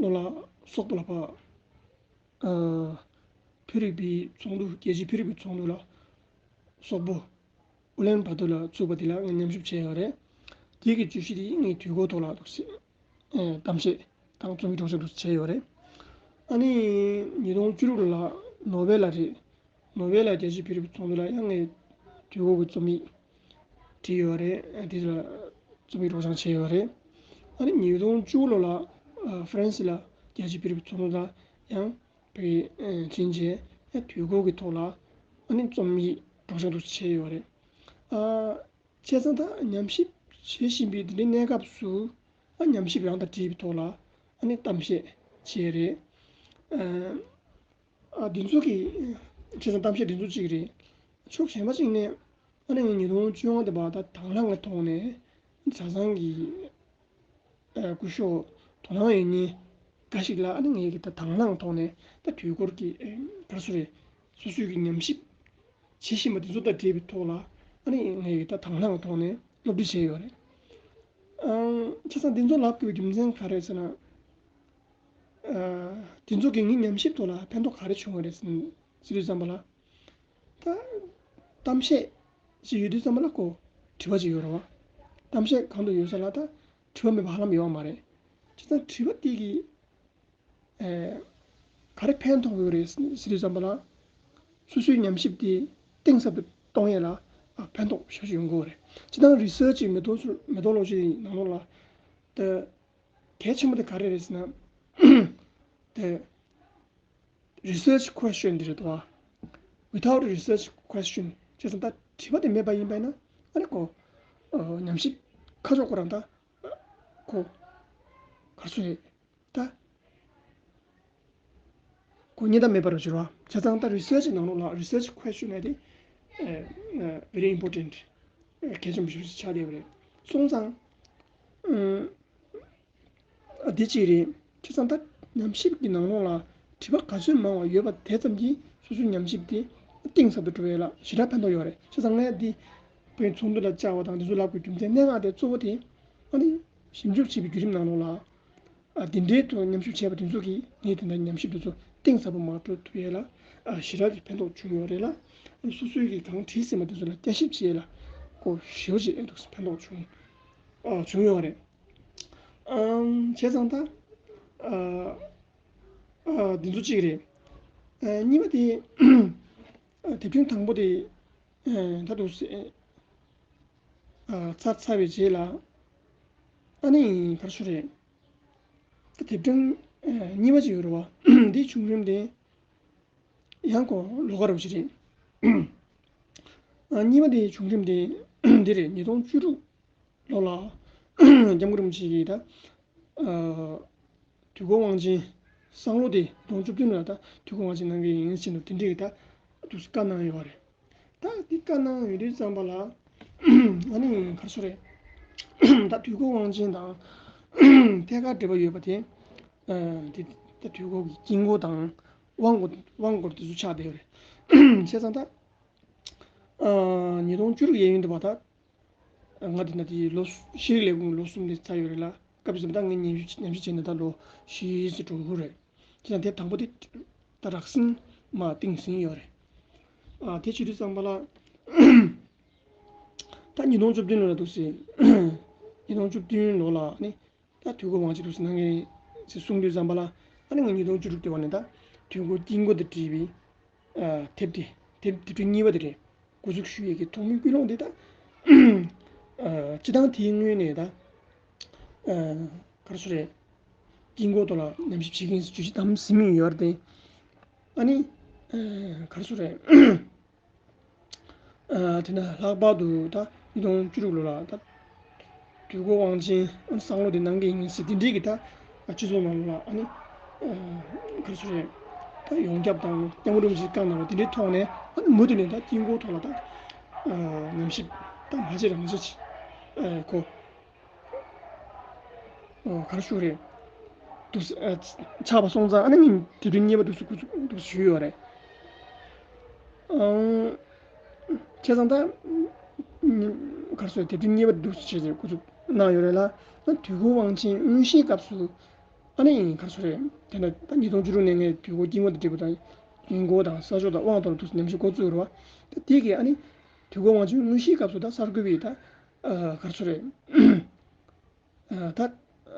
ལོ་ལ་སོག་པོ་ལ་ཕ། ཨ། བོད་རིག་པའི་ཚོགས་འདུ། རྒྱལ་སྤྱིའི་བོད་རིག་པའི་ཚོགས་འདུ་ལ་སོག་པོ་ཨུ་ལན་བ་ཏུར་ལ་བཙུགས་པ་དེ་ལ་ངས་ཉམས་ཞིབ་བྱས་ཡོད་རེད། དེ་གི་བརྗོད་གཞི་དེ་ངས་དུས་འཁོར་ཐོག་ལ་འདུག་སེ། ཨ། གཏམ་བཤད་དང་རྩོམ་ཡིག་སྒྲོག་སྦྱང་འདུག་སེ་བྱས་ཡོད་རེད། ཨ་ནི་ཉིས་སྟོང་བཅུ་དྲུག་ལོ་ལ་ནོར་ཝེ་ལ་རེད། ནོར་ཝེ་ལ་རྒྱལ་སྤྱིའི་བོད་རིག་པའི་ཚོགས་འདུ་ལ་ཡང་ངས་དུས་འཁོར་གྱི་རྩོམ་ཡིག་བྲིས་ཡོད་རེད། དེ་ལ་རྩོམ་ཡིག་སྒྲོག་སྦྱང་བྱས་ཡོད་རེད། ཨ་ནི་ཉིས་སྟོང་བཅུ་དགུ་ལོ་ལ་ཨ་ཧྥ་རན་སི་ལ་རྒྱལ་སྤྱིའི་བོད་རིག་པའི་ཚོགས་འདུ་ལ་ཡང་ཕ་གི་ཕྱིན་བྱས་ཡང་དུས་འཁོར་གྱི་ཐོག་ལ་ཨ་ནི་རྩོམ་ཡིག་སྒྲོག་སྦྱང་འདུག་སེ་བྱས་ཡོད་རེད། ཨ། བྱས་ཙང་ད་ཉམས་ཞིབ་བྱེད་བཞིན་པའི་འདི་འདྲའི་གནས་སྐབས་སུ་ཨ་ཉམས་ཞིབ་རང་དང་འབྲེལ་བའི་ཐོག་ལ་ཨ་ནི་གཏམ་བཤད་བྱས་རེད། ཨ། ཨ། འདི་ཚོ་གི་བྱས་ཙང་གཏམ་བཤད་འདི་ཚོ་གཅིག་རེད། ཕྱོགས་གཞན་པ་གཅིག་ནས་ཨ་ནི་ངས་ཉིས་སྟོང་བཅོ་ལྔ་དེ་བར་ད་དང་བླངས་ཀྱི་ཐོག་ནས་གྲྭ་ཚང་གི་ཨ་སྐུ་ཞབས་དོ་སྣང་ཡོད་མཁན་འགའ་ཞིག་ལ་ཨ་ནི་ངས་ཀྱི་ད་དང་བླངས་ཐོག་ནས་ད་དུས་འཁོར་གྱི་ཨ་ག་རེ་ཟེར་རེད། སོ་སོའི་གི་ཉམས་ཞིབ་བྱེད་བཞིན་པ་དེ་ཚོ་དང་འབྲེལ་བའི་ཐོག་ལ་ཨ་ནི་ངས་ཀྱི་ད་དང་བླངས་ཐོག་ནས་སློབ་ཁྲིད་བྱས་ཡོད་རེད། བྱས་ཙང་འདི་ཚོ་ལབ་དགོས་པའི་རྒྱུ་མཚན་ག་རེ་ཟེར་ན། ཨ། འདི་ཚོ་གིས་ངའི་ཉམས་ཞིབ་ཐོག་ལ་ཕན་ཐོགས་ག་རེ་བྱུང་བ་རེད་ཟེར་དུས་ཙམ་པ་ལ། ད་གཏམ་བཤད་ཅིག་ཡོད་དུས་ཙམ་པ་ལ་ཁོ་དྲི་བ་ཅིག་ཡོད་རེད་བ། གཏམ་བཤད་གང་དུ་ཡོད་ས་ལ་ད་དྲི་བ་མེད་པ་ཧ་ལམ་ཡོད་པ་མ་རེད། བྱས་ཙང་དྲི་བ་དེ་གིས། ཨེ། ག་རེ་ཕན་ཐོགས་ཡོད་རེད་ཟེར་དུས་ཙམ་པ་ལ། སོ་སོའི་ཉམས་ཞིབ་དེ་གཏིང་ཟབ་ཏུ་གཏོང་ཡས་ལ། ཨ། ཕན་ཐོགས་ཞེ་པོ་ཅིག་ཡོང་གི་ཡོད་རེད། སྤྱིར་བཏང་རི་སར་ཆི་མེ་ཐོ་མེ་ཐོ་ལོ་ཇི་ཡི་ནང་ལོགས་ལ། ད་གལ་ཆེན་པོ་དེ་ག་རེ་རེད་ཟེར་ན། ད་research question འདི་རེད་དོ། Without research question བྱས་ཙང་ད་དྲི་བ་དེ་མེད་པ་ཡིན་པ་ཡིན་ན། ཨ་ནི་ཁོ། ཨ། ཉམས་ཞིབ་ཁ་ཕྱོགས་ཁོ་རང་ད། ཁོ། ག་རེ་ཟེར་རེད། ད། ཁོ་རྙེད་ཐབས་མེད་པ་རེད་ཟེར་བ། བྱས་ཙང་ད་རི་སར་ཆི་ནང་ལོགས་ལ་རི་སར་ཆི་ཁོ་ཨེ་ཤུ་ནི་དེ། ཨ། ཨ། very important། ཨ། གལ་ཆེན་པོ་ཞེ་པོ་ཅིག་ཆགས་བསྡད་པ་རེད། སོང་ཙང་། ཨ། དེ་གཅིག་རེད། བྱས་ཙང་ད་ཉམས་ཞིབ་ཀྱི་ནང་ལོགས་ལ་དྲི་བ་ག་ཚོད་མང་བ་ཡོད་པ་དེ་ཙམ་གྱིས་སོ་སོའི་ཉམས་ཞིབ་དེ་གཏིང་ཟབ་ཏུ་འགྲོ་ཡས་ལ་ཞེ་དྲག་ཕན་ཐོགས་ཡོད་རེད། བྱས་ཙང་ངས་འདི་བོད་ཚོགས་འདུ་ལ་བཅར་བ་དང་འདི་ཚོ་ལབ་དགོས་རྒྱུ་མཚན་གནད་འགག་དེ་གཙོ་བོ་དེ། ཨ་ནི་ཞིབ་འཇུག་བྱེད་པའི་བརྒྱུད་རིམ་ནང་ལོགས་ལ། ཨ། འདི་འདྲའི་ཐོག་ཉམས་ཞིབ་བྱས་པ་དེ་ཚོ་གིས་ངས་དེ་འདྲ་ཉམས་ཞིབ་དེ་ཚོ་གཏིང་ཟབ་པོ་མར་འགྲོ་ཐུབ་ཡས་ལ། ཨ། ཞེ་དྲག་གི་ཕན་ཐོགས་བྱུང་ཡོད་རེད་ལ། སོ་སོས་ཀྱིས་གང་བྲིས་ཟིན་པ་དེ་ཚོ་ལ་བསྐྱར་ཞིབ་བྱེད་ཡས་ལ་ཁོ་ཞེ་པོ་ཅིག་ཨེ་འདུག་ཕན་ཐོགས་བྱུང་། ཨ། བྱུང་ཡོད་རེད། ཨམ། བྱས་ཙང་ད། ཨ། ཨ། འདི་ཚོ་གཅིག་རེད། ཨ། གཉིས་པ་དེ། ཨ། དེབ་ཕྲེང་དང་པོ་དེ། ཨ། ད་དུ། ཨ། ཚར་ཚར་བའི་རྗེས་ལ། ཨ་ནི་ག་རེ་ཟེར་རེད། ད་དེབ་ཕྲེང་། ཨ། གཉིས་པ་ཅིག་ཡོད་རེད་བ། འདིའི་བྱུང་རིམ་དེ་ཡང་ཁོ་ལོགས་ཀ་རེད་པ་ཅིག་རེད། ཨ། གཉིས་པ་དེའི་བྱུང་རིམ་དེ་འདི་རེད། ཉིས་སྟོང་བཅུ་དྲུག་ལོ་ལ། ལྕམ་སྐུ་རིན་པོ་ཆེ་གིས་ད། ཨ། དུས་འཁོར་དབང་ཆེན་བསམ་བློ་དེ་ཉིས་སྟོང་བཅུ་བདུན་ལ་ད་དུས་འཁོར་དབང་ཆེན་གནང་གི་ཡིན་ཟེར་ནས་དེ་འདྲའི་ད་དུ་བཀའ་གནང་ཡོད་པ་རེད། ད་འདི་བཀའ་གནང་ཡོད་དུས་ཙམ་པ་ལ། ཨ་ནི་ག་རེ་ཟེར་རེད། ད་དུས་འཁོར་དབང་ཆེན་དང་ཐད་ཀར་འབྲེལ་བ་ཡོད་པ་དེ། ཨ། དེ་ད་དུས་འཁོར་གྱི་དཀྱིལ་འཁོར་དང་དབང་བསྐུར། དབང་བསྐུར་དེ་ཚོ་ཆགས་བསྡད་ཡོད་རེད། བྱས་ཙང་ད། ཨ། ཉིས་སྟོང་བཅུ་དྲུག་གཡས་གཡོན་དུ་བ་ད། ང་དེ་ན་དེ་ལོ་ཤེས་རིག་ལས་ཁུངས་ལོ་གསུམ་དེ་ཚར་ཡོད་རེད་ལ། སྐབས་ཙམ་ད་ངས་ཉམས་ཞིབ་ཉམས་ཞིབ་བྱས་ནས་ད་ལོ་བཞི་ཙམ་འགྲོ་གི་རེད། བྱས་ཙང་དེབ་དང་པོ་དེ་ད་རགས་ཟིན་མར་བཏིང་ཟིན་ཡོད་རེད། ཨ། དེ་བྱེད་དུས་ཙམ་པ་ལ། ད་ཉིས་སྟོང་བཅུ་བདུན་ལོ་ལ་འདུག་སེ། ཉིས་སྟོང་བཅུ་བདུན་ལོ་ལ་ནི། ད་དུས་འཁོར་དབང་ཆེན་འདུག་སེ་གནང་མཁན་ཞེས་གསུངས་དུས་ཙམ་པ་ལ། ཨ་ནི་ང་ཉིས་སྟོང་བཅུ་དྲུག་དེ་བ་ནས་ད་དུས་འཁོར་དཀྱིལ་འཁོར་དང་འབྲེལ་བའི། ཨ། དེབ་དེ། དེབ་དེབ་ཕྲེང་གཉིས་པ་དེ་རེད། འགོ་འཛུགས་ཞུ་ཡས་ཀྱི་ཐོག་མའི་ཀུན་སློང་དེ་ད། ཨ། སྤྱིར་བཏང་དེའི་སྔོན་ནས་ད། ཨ། ག་རེ་ཟེར་རེད། དཀྱིལ་འཁོར་ཐོག་ལ་ཉམས་ཞིབ་བྱེད་མཁན་བརྗོད་གཞི་བདམས་ཟིན་མི་ཡོད་རེད་དེ། ཨ་ནི། ཨ། ག་རེ་ཟེར་རེད། ཨ། དེ་ནས་ལྷག་པར་དུ་ད་ཉིས་སྟོང་བཅུ་དྲུག་ལོ་ལ་ད་དུས་འཁོར་དབང་ཆེན་བསམ་བློ་དེ་གནང་གི་ཡིན་ཟེར་དེ་འདྲའི་གི་ད་སྤྱི་ཚོགས་ནང་ལ་ཨ་ནི། ཨ། ག་རེ་ཟེར་རེད། ད་ཡོངས་ཁྱབ་དང་སྐྱབས་མགོན་རིན་པོ་ཆེས་བཀའ་གནང་བ་དེ་འདྲའི་ཐོག་ནས། ཨ་ནི་མུ་མཐུད་ནས་ད་དཀྱིལ་འཁོར་ཐོག་ལ་ད། ཨ། ཉམས་ཞིབ་ད་མ་བྱེད་རང་བྱེད་ཅིག་ཨ། ཁོ། ཨོ། ག་རེ་ཞུ་རེད། འདུག་སེ། ཨ། ཆགས་པ་སོང་ཙང་ཨ་ནི་ངས་དེབ་ཕྲེང་གཉིས་པ་འདུག་སེ་འགོ་འཛུགས་འདུག་སེ་ཞུས་ཡོད་རེད། ཨང་། བྱས་ཙང་ད། ག་རེ་ཟེར། དེབ་ཕྲེང་གཉིས་པ་འདུག་སེ་བྱས་ཏེ་འགོ་འཛུགས་གནང་ཡོད་རེད་ལ། ད་དུས་འཁོར་དབང་ཆེན་དངོས་གཞིའི་སྐབས་སུ། ཨ་ནི་ག་རེ་ཟེར་རེད། དེ་ནས་ད་ཉིས་སྟོང་བཅུ་དྲུག་ནས་ངས་དུས་འཁོར་དཀྱིལ་འཁོར་དང་འབྲེལ་བ་དང་། དཀྱིལ་འཁོར་དང་ས་ཕྱོགས་དང་དབང་ཐོག་ལ་འདུག་སེ་ཉམས་ཞིབ་འགོ་བཙུགས་ཡོད་རེད་བ། ད་དེ་གས་ཨ་ནི་དུས་འཁོར་དབང་ཆེན་དངོས་གཞིའི་སྐབས་སུ་ད་གསར་འགོད་པས་ད། ཨ། ག་རེ་ཟེར་རེད། ཨ། ད། ཨ།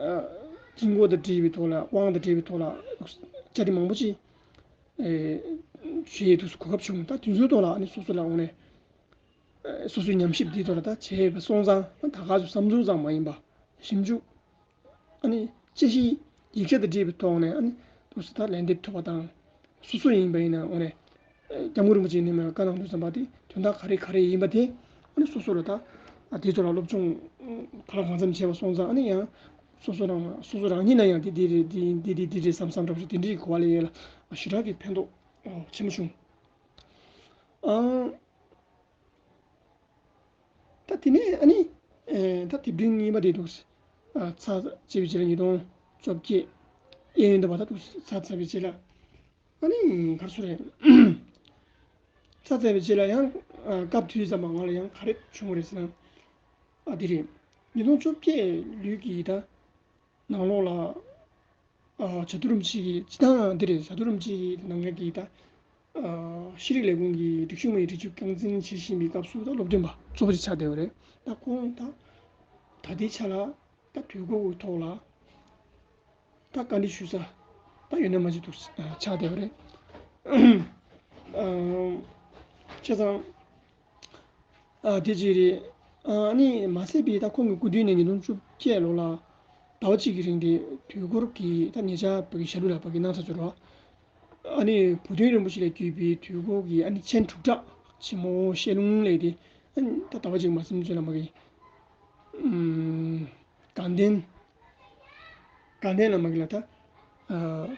དཀྱིལ་འཁོར་དང་འབྲེལ་བའི་ཐོག་ལ། དབང་དང་འབྲེལ་བའི་ཐོག་ལ་བསྐྱར་ཞིབ་མང་པོ་ཅིག་ཨེ། བྱེད་ཡས་འདུག་སེ་གོ་སྐབས་བྱུང་། ད་དེ་ཚོའི་ཐོག་ལ་ཨ་ནི་སོ་སོ་ལ་འོང་ནས། ཨེ། སོ་སོའི་ཉམས་ཞིབ་འདིའི་ཐོག་ལ་ད་བྱས་པ་སོང་ཙང་། ད་ག་ཚོད་བསམ་ཚུལ་ཙམ་མ་ཡིན་པ། ཞིབ་འཇུག་ཨ་ནི་དཔྱད་གཞི་ཡིག་ཆ་དང་འབྲེལ་བའི་ཐོག་ནས་ཨ་ནི་འདུག་སེ་ད་ལན་འདེབས་ཐུབ་པ་དང་། སོ་སོ་ཡིན་པ་ཡིན་ན་འོང་ནས། ཨེ། སྐྱབས་མགོན་རིན་པོ་ཆེ་ནས་མར་བཀའ་གནང་དུས་ཙམ་པ་དེ་དོན་དག་ག་རེ་ག་རེ་ཡིན་པ་དེ་ཨ་ནི་སོ་སོ་ལ་ད། ཨ། དེའི་ཐོག་ལ་སློབ་སྦྱོང་གང་ལ་གང་འཚམ་བྱས་པ་སོང་ཙང་། ཨ་ནི་ཡང་སོ་སོ་རང་སོ་སོ་རང་ཉིད་ལ་ཡང་དེ་དེ་རེད། དེ་དེ་དེ་དེ་རེད་བསམ་བསམ་འདྲ་པོ་ཞིག་དེ་འདྲའི་གོ་བ་ལེན་ཡས་ལ་ཞེ་དྲག་གི་ཕན་ཐོགས་ཆེན་པོ་བྱུང་། ཨང་། ད་དེ་ནས་ཨ་ནི། ཨེ། ད་དེབ་ཕྲེང་གཉིས་པ་དེ་འདུག་སེ། ཨ། ཚར་བྱས་པའི་རྗེས་ལ་ཉིས་སྟོང་བཅོ་བརྒྱད་གཡས་གཡོན་དུ་བ་ད་འདུག་སེ་ཚར་ཚར་བའི་རྗེས་ལ། ཨ་ནི་ག་རེ་ཟེར་རེད། ཚར་ཚར་བའི་རྗེས་ལ་ཡང་། ཨ། སྐབས་དུས་ཙམ་པ་ང་ལ་ཡང་ག་རེ་བྱུང་བ་རེད་ཟེར་ན། ཨ། དེ་རེད། ཉིས་སྟོང་བཅོ་བརྒྱད་ལོའི་གི་ད་ནང་ལོགས་ལ། ཨ། བྱ་དུར་རིན་པོ་ཆེ་གི་སྤྱིར་བཏང་འདི་རེད། བྱ་དུར་རིན་པོ་ཆེ་གི་ནང་ལོགས་ཀྱི་ད། ཨ། ཤེས་རིག་ལས་ཁུངས་ཀྱི་སྒྲིག་གཞི་དངོས་ཡོད་སྒྲིག་ཆས་རྐང་འཛིན་བྱེད་བཞིན་པའི་སྐབས་སུ་ད་སློབ་སྟོན་པ་གཙོ་བོ་ཅིག་ཆགས་བསྡད་པ་རེད། ད་ཁོང་ད་ད་ལྟའི་ཆ་ལ་ད་དུས་འཁོར་གྱི་ཐོག་ལ་ད་བཀའ་འདྲི་ཞུ་ས་ད་ཡོད་ན་མ་ཅིག་འདུག་ཆགས་བསྡད་པ་རེད། ཨ། བྱས་ཙང་། ཨ། དེ་གཅིག་རེད། ཨ་ནི་མ་ཟད་པའི་ད་ཁོང་གི་སྐུ་མདུན་ནས་ཉིས་སྟོང་བཅོ་བརྒྱད་ལོ་ལ་ཟླ་བ་གཅིག་གི་རིང་དེ་དུས་འཁོར་གྱི་ད་ཉེ་ཆར་བོད་ཀྱི་ཞྭ་ལུ་ལགས་ཕ་གི་གནང་ཚར་ཚར་བ། ཨ་ནི་བུ་སྟོན་རིན་པོ་ཆེ་ལས་བརྒྱུད་པའི་དུས་འཁོར་གྱི་ཨ་ནི་མཆན་དྲུག་གྲགས་ཆེན་མོ་བཤད་ལུང་ལས་དེ། ཨ་ནི་ད་ཟླ་བ་གཅིག་མ་ཟིན་ཚུན་ལ་མ་གི། ཨམ། དགའ་ལྡན། དགའ་ལྡན་ལ་མ་གི་ལ་ད། ཨ།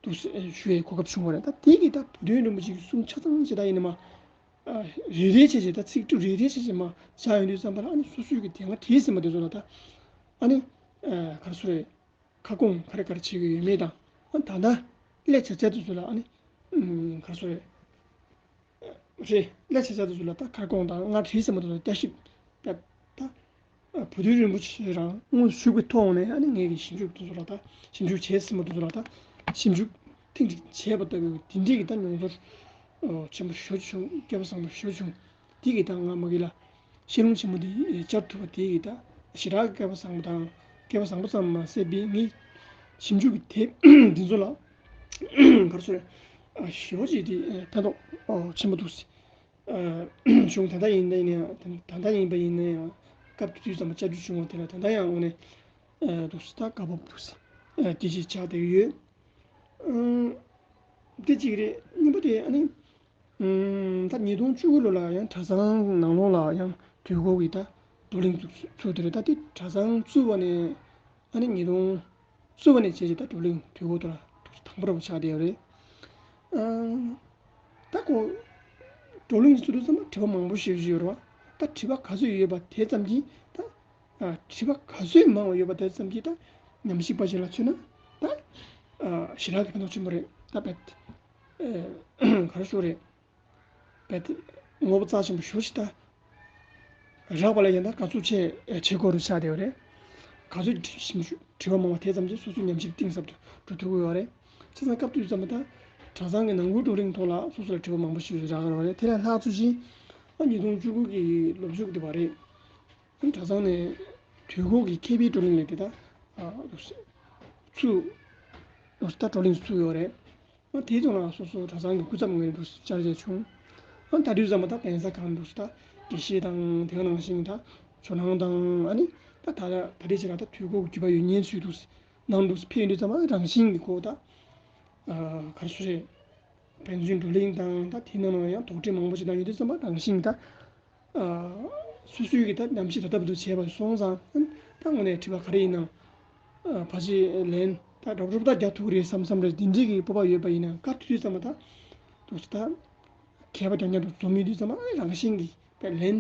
འདུག་སེ་ཞུ་བའི་གོ་སྐབས་བྱུང་བ་རེད། ད་དེ་གི་ད་བུ་སྟོན་རིན་པོ་ཆེ་གི་གསུང་ཆ་ཚང་ཞེ་དྲག་ཡིན་ན་མ། ཨ། རེ་རེ་བྱས་བྱས་ད་ཚིག་འབྲུ་རེ་རེ་བྱས་བྱས་མ་བཞག་ཡོང་དུས་ཙམ་པ་ལ་ཨ་ནི་སོ་སོའི་གི་དེ་སྔ་བྲིས་ཟིན་པ་དེ་ཚོ་ལ་ད། ཨ་ནི། ཨ། ག་རེ་ཟེར་རེད། ཁ་སྐོང་ག་རེ་ག་རེ་བྱེད་ཀྱི་ཡོད་མེད་དང་། ཨ། ད་ལྟ་སླད་ཆ་ཆ་དེ་ཚོ་ལ་ཨ་ནི། ཨུམ། ག་རེ་ཟེར་རེད། རེད། སླད་ཆ་ཆ་དེ་ཚོ་ལ་ད་ཁ་སྐོང་དང་སྔ་བྲིས་ཟིན་པ་དེ་ཚོ་བསྐྱར་ཞིབ་བརྒྱབ། ད། ཨ། བུ་སྟོན་རིན་པོ་ཆེ་རང་དངོས་སུ་བཞུགས་པའི་ཐོག་ནས་ཨ་ནི་ངེད་ཀྱིས་ཞིབ་འཇུག་དེ་ཚོ་ལ་ད་ཞིབ་འཇུག་བྱས་ཟིན་པ་དེ་ཚོ་ལ་ད་ཞིབ་འཇུག་ཐེངས་གཅིག་བྱས་པ་ལྟ་བུའི་དེ་འདྲའི་གི་ད་མྱོང་ཚོར། ཨོ། ཆེན་པོ་ཞེ་པོ་བྱུང་། སྐལ་པ་བཟང་པོ་ཞེ་པོ་བྱུང་། དེ་གི་ད་ང་མ་གི་ལ་བཤད་ལུང་ཆེན་མོ་དེ་བསྐྱར་ཐུབ་པ་དེ་གི་ད་ཞེ་དྲག་སྐལ་པ་བཟང་པོ་དང་། སྐལ་པ་བཟང་པོ་ཙམ་མ་ཟད་པའི་ངའི་ཞིབ་འཇུག་གི་དེབ་འདི་ཚོ་ལ། ག་རེ་ཟེར། ཨ། ཞེ་པོ་ཅིག་དེ་ཕན་ཐོགས། ཨོ། ཆེན་པོ་འདུག་སེ། ཨ། བྱུང་། ད་ལྟ་ཡིན་ན་ཡང་། ད་ལྟ་ཡིན་པ་ཡིན་ན་ཡང་སྐབས་དེ་དུས་ཙམ་པ་བཅར་རྒྱུ་བྱུང་བ་དེ་ལ་ད་ལྟ་ཡང་དངོས་གནས། ཨ། འདུག་སེ་ད་དགའ་སྤོབས་འདུག་སེ། ཨ། སྐྱེ་གཞི་ཆགས་བསྡད་ཡོད། ཨ། དེ་གཅིག་རེད། གཉིས་པ་དེ་ཨ་ནི། ཨུམ། ད་ཉིས་སྟོང་བཅུ་དགུ་ལོ་ལ་ཡང་གྲྭ་ཚང་ནང་ལོགས་ལ་ཡང་དུས་འཁོར་གྱི་ད་བགྲོ་གླེང་ཚུགས་ཚུགས་དེ་རེད། ད་དེ་གྲྭ་ཚང་བཙུགས་པ་ནས་ཨ་ནི་ཉིས་སྟོང་བཙུགས་པ་ནས་བྱས་བྱས་ད་བགྲོ་གླེང་དུས་འཁོར་དེ་ལ་དང་པོ་ར་བ་ཆགས་བསྡད་ཡོད་རེད། ཨ། ད་ཁོ་བགྲོ་གླེང་ཚུགས་དུས་ཙམ་པ་དྲི་བ་མང་པོ་ཞིག་ཞིག་ཡོད་རེད་བ། ད་དྲི་བ་ག་ཚོད་ཡོད་པ་དེ་ཙམ་གྱིས་ད། ཨ། དྲི་བ་ག་ཚོད་མང་བ་ཡོད་པ་དེ་ཙམ་གྱིས་ད་ཉམས་ཞིབ་པ་ཞིག་ལ་མཚོན་ན་ད། ཨ། ཞེ་དྲག་གི་ཕན་ཐོགས་ཆེན་པོ་རེད། ད་བེད། ཨ། ག་རེ་ཞུ་རེད། བེད། ངོ་བོ་རྩ་ཆེན་པོ་ཞེ་པོ་ཅིག་ད་རག་པ་ལ་ཡང་ད་ག་ཚོད་ཆེ་ཆེ་སྐོར་རུ་ཆགས་བསྡད་ཡོད་རེད། ག་ཚོད་ཞིབ་འཇུག་དྲི་བ་མང་བ་དེ་ཙམ་གྱིས་སོ་སོའི་ཉམས་ཞིབ་གཏིང་ཟབ་ཏུ་འགྲོ་ཐུབ་ཀྱི་ཡོད་རེད། བྱས་ཙང་སྐབས་དུས་ཙམ་པ་ད་གྲྭ་ཚང་གི་ནང་ཁུལ་བགྲོ་གླེང་ཐོག་ལ་སོ་སོ་ལ་དྲི་བ་མང་པོ་ཞིག་རག་གི་རེད། དེ་ལས་ལྷག་ཚུལ་བཞིན་ཨ་ཉིས་སྟོང་བཅུ་དགུ་གི་ལོ་མཇུག་དེ་བ་རེད། གྲྭ་ཚང་ནས་དུས་འཁོར་གྱི་མཁས་པའི་བགྲོ་གླེང་ལས་དེ་དག་ཚུགས། ད་བགྲོ་གླེང་ཚུགས་ཡོད་རེད། ཨ། དེའི་ཐོག་ལ་སོ་སོ་གྲྭ་ཚང་གི་སྐུ་ཚབ་ངོས་ནས་འདུག་བཅར་བྱས་བྱུང་། ཨ། ད་དུས་ཙམ་པ་ད་གདན་ས་ཁག་འདུག་ད་དགེ་བཤེས་དང་དེ་ག་ནང་བཞིན་ད་ཇོ་ནང་དང་ཨ་ནི་ད་ད་ད་རེས་ཆེ་ལ་ད་དུས་འཁོར་གྱི་བརྒྱུད་པ་ཡོད་མཁན་ཚོས་འདུག་ནང་འདུག་ཕེབས་དུས་ཙམ་པ་རང་བཞིན་གྱི་སྒོ་ད། ཨ། ག་རེ་ཟེར་རེད། ཕན་ཚུན་བགྲོ་གླེང་དང་ད་དེ་ནང་ལ་ཡང་དོགས་འདྲི་མང་པོ་ཞིག་གནང་ཡོང་དུས་ཙམ་པ་རང་བཞིན་ད། ཨ། སོ་སོའི་གི་ད་ཉམས་ཞིབ་ད་ལྟ་བར་དུ་བྱས་པ་སོང་ཙང་། ཨ། ད་དངོས་གནས་དྲི་བ་ག་རེ་ཡིན་ནའང་། ཨ། ཕར་ཅིག་ལན་ད་རོབ་རོབ་ད་རྒྱག་ཐུབ་ཀྱི་རེད་བསམ་བསམ་རེད། འདི་འདྲའི་གི་སྤོབས་པ་ཡོད་པ་ཡིན་ན་བཀའ་ཐུག་དུས་ཙམ་པ་ད་འདུག་སེ་ད་མཁས་པ་རྐྱང་རྐྱང་དུ་འཛོམས་ཡོང་དུས་ཙམ་པ་ཨ་རང་བཞིན་གྱིས་ད་ལན་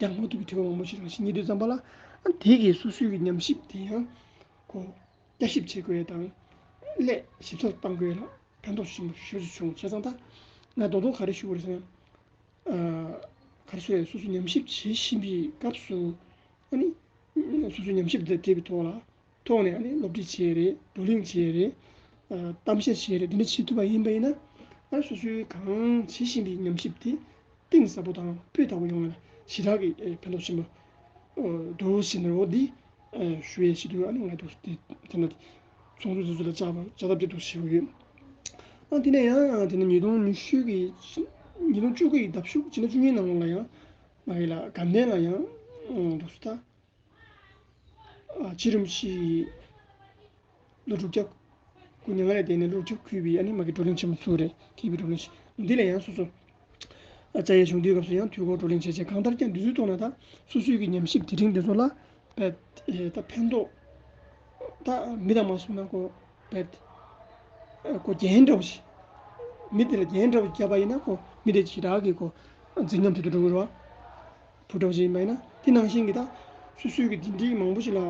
རྒྱག་མ་ཐུབ་པའི་དྲི་བ་མང་པོ་ཞིག་རང་བཞིན་རྙེད་དུས་ཙམ་པ་ལ། ཨ། དེ་གི་སོ་སོའི་གི་ཉམས་ཞིབ་དེ་ཡང་ཁོ་བསྐྱར་ཞིབ་བྱེད་དགོས་ཡ་དང་། སླད་ཞིབ་ཚགས་གཏང་དགོས་ཡ་ལ་ཕན་ཐོགས་ཆེན་པོ་ཞེ་པོ་ཅིག་བྱུང་། བྱས་ཙང་ད་ང་རྡོག་རྡོག་ག་རེ་ཞུ་དགོས་རེད་ཟེར་ན། ཨ། ག་རེ་ཟེར། སོ་སོ་ཉམས་ཞིབ་བྱེད་བཞིན་པའི་སྐབས་སུ་ཨ་ནི་སོ་སོའི་ཉམས་ཞིབ་དེ་འབྲེལ་བའི་ཐོག་ལ་ཐོག་ནས་ཨ་ནི་སློབ་ཁྲིད་བྱས་རེད། བགྲོ་གླེང་བྱས་རེད། ཨ། གཏམ་བཤད་བྱས་རེད། འདི་འདྲ་བྱེད་ཐུབ་པ་ཡིན་པ་ཡིན་ན། ཨ། སོ་སོའི་གང་བྱེད་བཞིན་པའི་ཉམས་ཞིབ་དེ་གཏིང་ཟབ་པོ་དང་སྤུས་དག་པོ་ཡོང་བ་ལ་ཞེ་དྲག་གི་ཕན་ཐོགས་ཆེན་པོ་འདུག་ཟེར་ནས། འོ་འདི་ཞུ་ཡས་བྱེད་དུས་ཨ་ནི་ང་འདུག་སེ་དེ་དེ་ན་ཚོགས་འདུ་དེ་ཚོ་ལ་བཅར་བ་བཅར་ཐབས་དེ་འདུག་སེ་བྱེད་ཀྱི་ཡོད། ཨ། དེ་ནས་ཡང་དེ་ནས་ཉིས་སྟོང་ཉི་ཤུ་གི་ཉིས་སྟོང་བཅུ་དགུ་ཡི་ཟླ་གཞུག་སྤྱི་ཟླ་བཅུ་གཉིས་ནང་ལོགས་ལ་ཡང་མ་གི་ལ་དགའ་ལྡན་ལ་ཡང་འདུག་སེ་ད། ཨ། རྗེ་རིན་པོ་ཆེ་ལོ་དྲུག་བརྒྱ་དགུ་ཉིན་ལ་དེ་ནས་ལོ་དྲུག་བརྒྱ་བརྒྱུད་པའི་ཨ་ནི་མ་གི་བགྲོ་གླེང་ཆེན་མོ་ཚུགས་རེད། མཁས་པའི་བགྲོ་གླེང་ཆེན་འདི་ལ་ཡང་སོ་སོ་ཨ། བཅར་ཡས་བྱུང་དུས་སྐབས་སུ་ཡང་དུས་འཁོར་བགྲོ་གླེང་བྱས་བྱས་གང་ལྟར་ཀྱང་འདི་ཚོའི་ཐོག་ནས་ད་སོ་སོའི་གི་ཉམས་ཞིབ་དེ་རིང་འདི་ཚོ་ལ་བས་ད་ཕན་ཐོགས་ད་མི་དང་མ་སོང་ན་ཁོ་བས་ཁོ་རྒྱན་འདྲ་བོ་ཞིག་མི་དེ་ལ་རྒྱན་འདྲ་བོ་བརྒྱབ་པ་ཡིན་ན་ཁོ་མི་དེ་ཞེ་དྲག་གི་ཁོ་འཛིན་སྐྱོང་དེ་དུ་འགྲོ་གི་རེད་བ། བུ་འདྲ་བོ་ཞིག་ཡིན་པ་ཡིན་ན། དེ་ནང་བཞིན་གྱི་ད་སོ་སོའི་གི་འདི་འདྲའི་མང་པོ་ཞིག་ལ་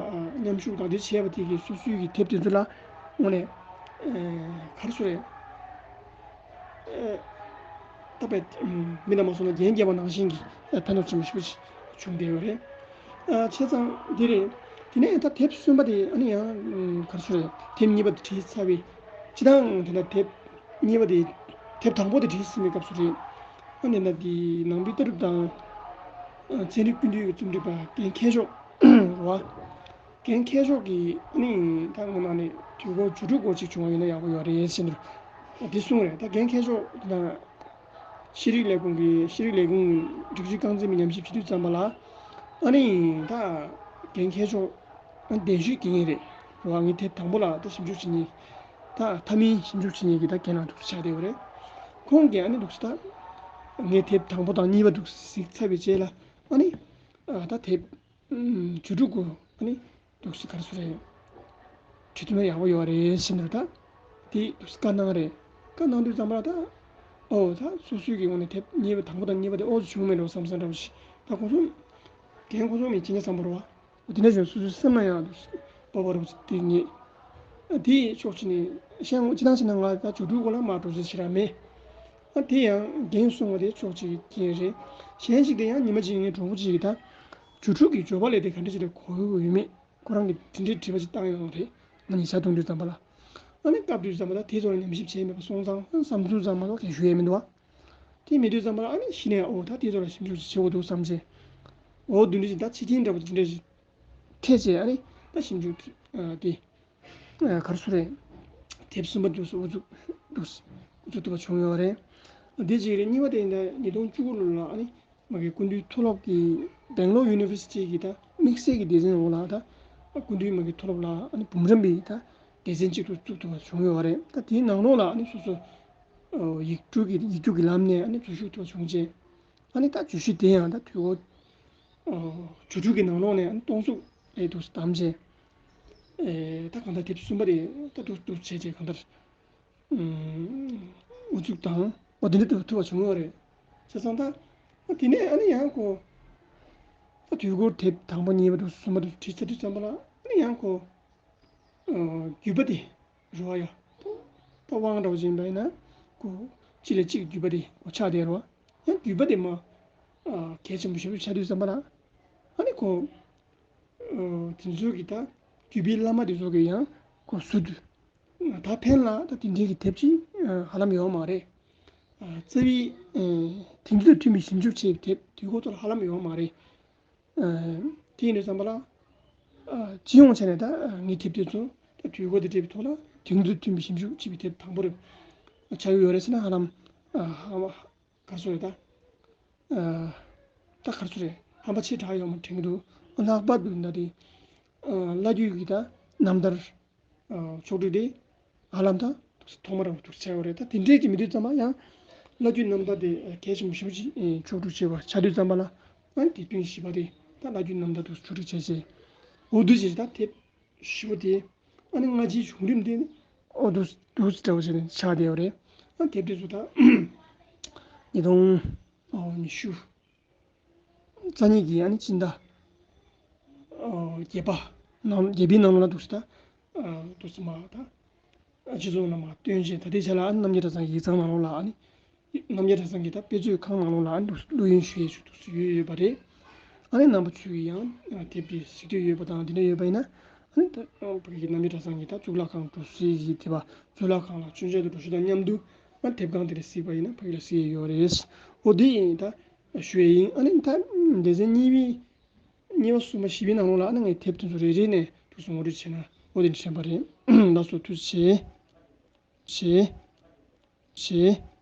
མཉམ་ཞུགས་དང་དེ་བྱས་པ་དེ་གི་སོ་སོའི་གི་དེབ་དེ་ཚོ་ལ་དངོས་གནས་ག་རེ་ཟེར་རེད། ད་བས་མི་དང་མ་སོང་ན་རྒྱན་བརྒྱབ་པ་ནང་བཞིན་གྱི་ཕན་ཐོགས་ཆེན་པོ་ཞེ་པོ་ཅིག་བྱུང་བསྡད་ཡོད་རེད། ཨ། བྱས་ཙང་འདི་རེད། དེ་ནས་ད་དེབ་གསུམ་པ་དེ་ཨ་ནི་ཡང་ག་རེ་ཟེར། དེབ་གཉིས་པ་དེ་བྲིས་ཚར་བའི་སྤྱིར་བཏང་དེ་འདྲ་དེབ་གཉིས་པ་དེ། དེབ་དང་པོ་དེ་བྲིས་ཟིན་པའི་སྐབས་སུ་རེད། ཨ་ནི་ད་དེ་ནང་པའི་ལྟ་གྲུབ་དང་ཚན་རིག་ཀུན་བཏུས་ཀྱི་རྩོམ་སྒྲིག་པ་རྒན་མཁས་མཆོག་རེད་བ། རྒན་མཁས་མཆོག་གིས་ཨ་ནི་ད་ངོ་མ་ནི་དུས་འཁོར་སྒྱུ་འཕྲུལ་སྐོར་ཅིག་བྱུང་བ་ཡིན་ན་ཡག་པོ་ཡོད་རེད་ཟེར་ནས་འདི་གསུངས་རེད། ད་རྒན་མཁས་མཆོག་དེ་ན། ཤེས་རིག་ལས་ཁུངས་ཀྱི་ཤེས་རིག་ལས་ཁུངས་སྒྲིག་གཞི་རྐང་འཛིན་པའི་ཉམས་ཞིབ་བྱེད་དུས་ཙམ་པ་ལ། ཨ་ནི་ད་རྒན་མཁས་མཆོག་ཨ་གདན་ཞུས་དགེ་རྒན་རེད། རེད་བ། ངའི་དེབ་དང་པོ་ལ་ད་ཞིབ་འཇུག་བྱེད་མཁན། ད་མཐའ་མའི་ཞིབ་འཇུག་བྱེད་མཁན་གྱི་ད་རྒན་ལགས་འདུག་ཆགས་བསྡད་ཡོད་རེད། ཁོང་གིས་ཨ་ནི་འདུག་ད་ངའི་དེབ་དང་པོ་དང་གཉིས་པ་འདུག་གཟིགས་ཚར་བའི་རྗེས་ལ། ཨ་ནི་ཨ་ད་དེབ་ཨུམ། སྒྱུ་འཕྲུལ་སྐོར་ཨ་ནི་འདུག་སེ་ག་རེ་ཟེར་རེད། བྲིས་ཐུབ་ན་ཡག་པོ་ཡོད་རེད་ཟེར་ནས་ད། དེ་འདུག་སེ་བཀའ་གནང་རེད། བཀའ་གནང་དུས་ཙམ་པ་ལ་ད། ཨོ་ད་སོ་སོའི་གི་ངོས་ནས་དེབ་གཉིས་པ་དང་པོ་དང་གཉིས་པ་དེ་ཨོ་ཙམ་བྱུང་མེད་འགྲོ་བསམ་བསམ་འདྲ་བོ་ཞིག་ད་ཁོང་ཚོ། རྒན་ཁོང་ཚོ་མི་གཅིག་ཉིད་ཙམ་པ་རེད་བ། འོ་དེ་འདྲ་བྱུང་སོ་སོའི་སེམས་ལ་ཡང་འདུག་སེ་སྤོབས་པ་རུ་དེ་ངེས། ཨ་དེ་ཕྱོགས་གཅིག་ནས་བཤད་ངོ་སྤྱི་བཏང་བྱས་ན་ང་ད་སྒྱུ་འཕྲུལ་སྐོར་ལ་མ་འགྲོ་རྩིས་བྱེད་ར་མེད། ཨ་དེ་ཡང་རྒན་གསུངས་པ་དེ་ཕྱོགས་གཅིག་གི་རྐྱེན་རེད། གཞན་ཞིག་དེ་ཡང་ཉི་མ་གཅིག་ངའི་གྲོགས་པོ་གཅིག་གིས་ད། སྒྱུ་འཕྲུལ་གྱི་སྦྱོར་བ་ལས་དེ་ག་འདྲ་ཞིག་ལ་གོ་ཡོད་མེད། ཁོ་རང་གིས་དེ་འདྲའི་དྲི་བ་ཞིག་བཏང་ཡོད་རེད། ང་ནི་ཞག་དུང་དུས་ཙམ་པ་ལ། ཨ་ནི་སྐབས་དུས་ཙམ་པ་ལ་དེ་ཚོ་ལ་ཉམས་ཞིབ་བྱས་མེད་པ་སོང་ཙང་བསམ་ཚུལ་ཙམ་མ་གཏོགས་གང་ཞུ་ཡས་མི་འདུག་བ། དེ་མེད་དུས་ཙམ་པ་ལ་ཨ་ནི་གཞི་ནས་ཨོ་ད་དེ་ཚོ་ལ་ཞིབ་འཇུག་ཅིག་བྱེད་དགོས་འདུག་བསམ་བྱས། ཨོ་བདུན་འདྲ་ཞིག་ད་ཕྱི་རྐྱེན་འདྲ་པོ་དེ་འདྲ་ཞིག་འཕྲད་བྱས། ཨ་ནི་ད་ཞིབ་འཇུག་དེ། ཨ་ག་རེ་ཟེར་རེད། དེབ་གསུམ་པ་འདུག་སེ་འགོ་འཛུགས་འདུག་སེ་འགོ་འཛུགས་ཐུབ་པ་བྱུང་ཡོད་རེད། དེ་གཅིག་རེད། གཉིས་པ་དེ་ཡིན་ད་ཉིས་སྟོང་བཅུ་དགུ་ལོ་ལ་ཨ་ནི་མ་གི་སྐུ་མདུན་མཐོ་སློབ་ཀྱི་Bangalore University གི་ད་དམིགས་བསལ་གྱི་སྡེ་ཚན་འོག་ལ་ད་སྐུ་མདུན་མ་གི་མཐོ་སློབ་ལ་ཨ་ནི་འབུམ་རམས་པའི་ད་སྡེ་ཚན་གཅིག་ཏུ་བཙུགས་ཐུབ་པ་བྱུང་ཡོད་རེད། ད་དེའི་ནང་ལོགས་ལ་ཨ་ནི་སོ་སོ་ཡིག་སྒྱུར་གྱི་ཡིག་སྒྱུར་གྱི་ལམ་ནས་ཨ་ནི་འཛུལ་ཞུགས་ཐུབ་པ་བྱུང་རྗེས། ཨ་ནི་ད་བརྗོད་གཞི་དེ་ཡང་ད་དུས་འཁོར་སྒྱུ་འཕྲུལ་གྱི་ནང་ལོགས་ནས་ཨ་ནི་སྟོང་གཟུགས་ལ་འདུག་སེ་བདམས་རྗེས། ཨེ་ད་གང་ལྟར་དེབ་གསུམ་པ་དེ་ད་འདུག་འདུག་བྱས་རྗེས་གང་ལྟར་འགོ་འཛུགས་དང་འོ་དེ་འདྲ་ཐུབ་ཐུབ་པ་བྱུང་ཡོད་རེད། བྱས་ཙང་ད་ཨ་དེ་ནས་ཨ་ནི་ཡང་ཁོ་ད་དུས་འཁོར་དེབ་དང་པོ་གཉིས་པ་འདུག་གསུམ་པ་འདུག་བྲིས་ཚར་དུས་ཙམ་པ་ལ་ཨ་ནི་ཡང་ཁོ་ཨ་བརྒྱུད་པ་དེ་རེད་བ་ཡ། ད་དབང་འདྲ་བོ་ཅིག་ཡིན་པ་ཡིན་ན་ཁོ་གཅིག་ལས་གཅིག་བརྒྱུད་པ་དེ་ཁོ་ཆགས་བསྡད་རེད་བ། ཡང་བརྒྱུད་པ་དེ་མ་ཨ་གལ་ཆེན་པོ་ཞེ་པོ་ཆགས་དུས་ཙམ་པ་ལ་ཨ་ནི་ཁོ་ཨ་དེ་ཚོ་གི་ད་བརྒྱུད་པའི་བླ་མ་དེ་ཚོ་གི་ཡང་ཁོ་ཟུར་དུ་ད་ཕན་ལ་ད་དེ་འདྲའི་གི་དེབ་ཅིག་ཧ་ལམ་ཡོད་མ་རེད། རྩ་བའི་དེང་དུས་དང་མཐུན་པའི་ཞིབ་འཇུག་བྱས་པའི་དེབ་དུས་འཁོར་ཐོག་ལ་ཧ་ལམ་ཡོད་མ་རེད། དེ་ཡིན་དུས་ཙམ་པ་ལ་སྤྱི་ཡོངས་བྱས་ནས་ད་ངའི་དེབ་དེ་ཚོ་ད་དུས་འཁོར་དང་འབྲེལ་བའི་ཐོག་ལ་དེང་དུས་དང་མཐུན་པའི་ཞིབ་འཇུག་བྱས་པའི་དེབ་དང་པོ་རེད། ཆགས་ཀྱི་ཡོད་རེད་ཟེར་ན་ཧ་ལམ་ཧ་ག་རེ་ཟེར་རེད་ད། ཨ་ད་ག་རེ་ཟེར་རེད། ཧམ་པ་ཆེ་དྲགས་ཡོད་མ་དྲན་གྱི་འདུག་ལྷག་པར་དུ་ད་དེ་ཨ་བླ་བརྒྱུད་ཀྱི་ད་རྣམ་ཐར་ཨ་ཕྱོགས་བསྒྲིགས་དེ་ཧ་ལམ་ད་ཐོག་མ་རང་འདུག་ཆགས་ཡོད་རེད། ད་དེ་འདྲས་ཀྱི་མི་དུས་ཙམ་པ་ཡང་བླ་བརྒྱུད་རྣམ་ཐར་དེ་གལ་ཆེན་པོ་ཞེ་པོ་ཅིག་ཕྱོགས་བསྒྲིགས་བྱས་པ་ཆགས་དུས་ཙམ་པ་ལ་ཨ་དེབ་ཐེར་བཞི་པ་དེ་ད་བླ་བརྒྱུད་རྣམ་ཐར་དུ་ཕྱོགས་བསྒྲིགས་བྱས་བྱས། འོ་དུས་ཀྱི་ད་དེབ་བཞི་པོ་དེ་ཨ་ནི་སྔ་ཕྱིའི་བྱུང་རིམ་དེ་ཨོ་འདུག་འདུག་འདྲ་བོ་བྱས་ནས་ཆགས་བསྡད་ཡོད་རེད། ཨ་དེབ་དེ་ཚོ་ད་ཉིས་སྟོང་ཨོ་ཉི་ཤུ་རྩ་གཉིས་ཀྱི་ཨ་ནི་སྤྱི་ཟླ་ཨོ་བརྒྱད་པ་ནང་བརྒྱད་པའི་ནང་ལ་འདུག་སེ་ད་ཨ་འདུག་སེ་མ་ད་ཨ་སྤྱི་ཚོགས་ནང་མ་སྟོན་བྱས། ད་ལྟའི་ཆ་ལ་ཨ་ནི་རྣམ་རྒྱལ་གྲྭ་ཚང་གི་ཡིག་ཚང་ནང་ལོགས་ལ་ཨ་ནི། རྣམ་རྒྱལ་གྲྭ་ཚང་གི་ད་དཔེ་མཛོད་ཁང་ནང་ལོགས་ལ་ཨ་ནི་བླུ་ཡོན་ཞུ་ཡས་ཞུ་འདུག་སེ་ཡོད་ཡོད་པ་རེད། ཨ་ནི་རྣམ་པ་ཚོས་ཀྱིས་ཡང་དེབ་དེ་གཟིགས་འདོད་ཡོད་པ་དང་དེ་འདྲ་ཡོད་པ་ཡིན་ན་ཨ་ནི་ད་བོད་ཀྱི་རྣམ་རྒྱལ་གྲྭ་ཚང་གི་ད་གཙུག་ལག་ཁང་འགྲོ་སའི་གི་དེ་བ་གཙུག་ལག་ཁང་ལ་མཆོད་མཇལ་དུ་འགྲོ་ཞུ་དང་མཉམ་དུ་ཨ་ནི་དེབ་ཁང་དེ་ལ་གཟིགས་པ་ཡིན་ན་ཕ་གི་ལ་གཟིགས་ཡས་ཡོད་རེད། འོ་དེ་ཡིན་ད་ཞུ་ཡས་ཡིན། ཨ་ནི་ད་སྡེ་ཚན་གཉིས་པའི་གཉིས་པ་གསུམ་པ་བཞི་པའི་ནང་ལོགས་ལ་ཨ་ནི་ངས་དེབ་དེ་ཚོ་རེ་རེ་ནས་འདུག་སེ་ངོ་སྤྲོད་བྱས་ན་འོ་དེ་འདྲ་དྲན་པ་རེད། ལགས་སོ་ཐུགས་རྗེ་ཆེ། ཆེ། ཆེ།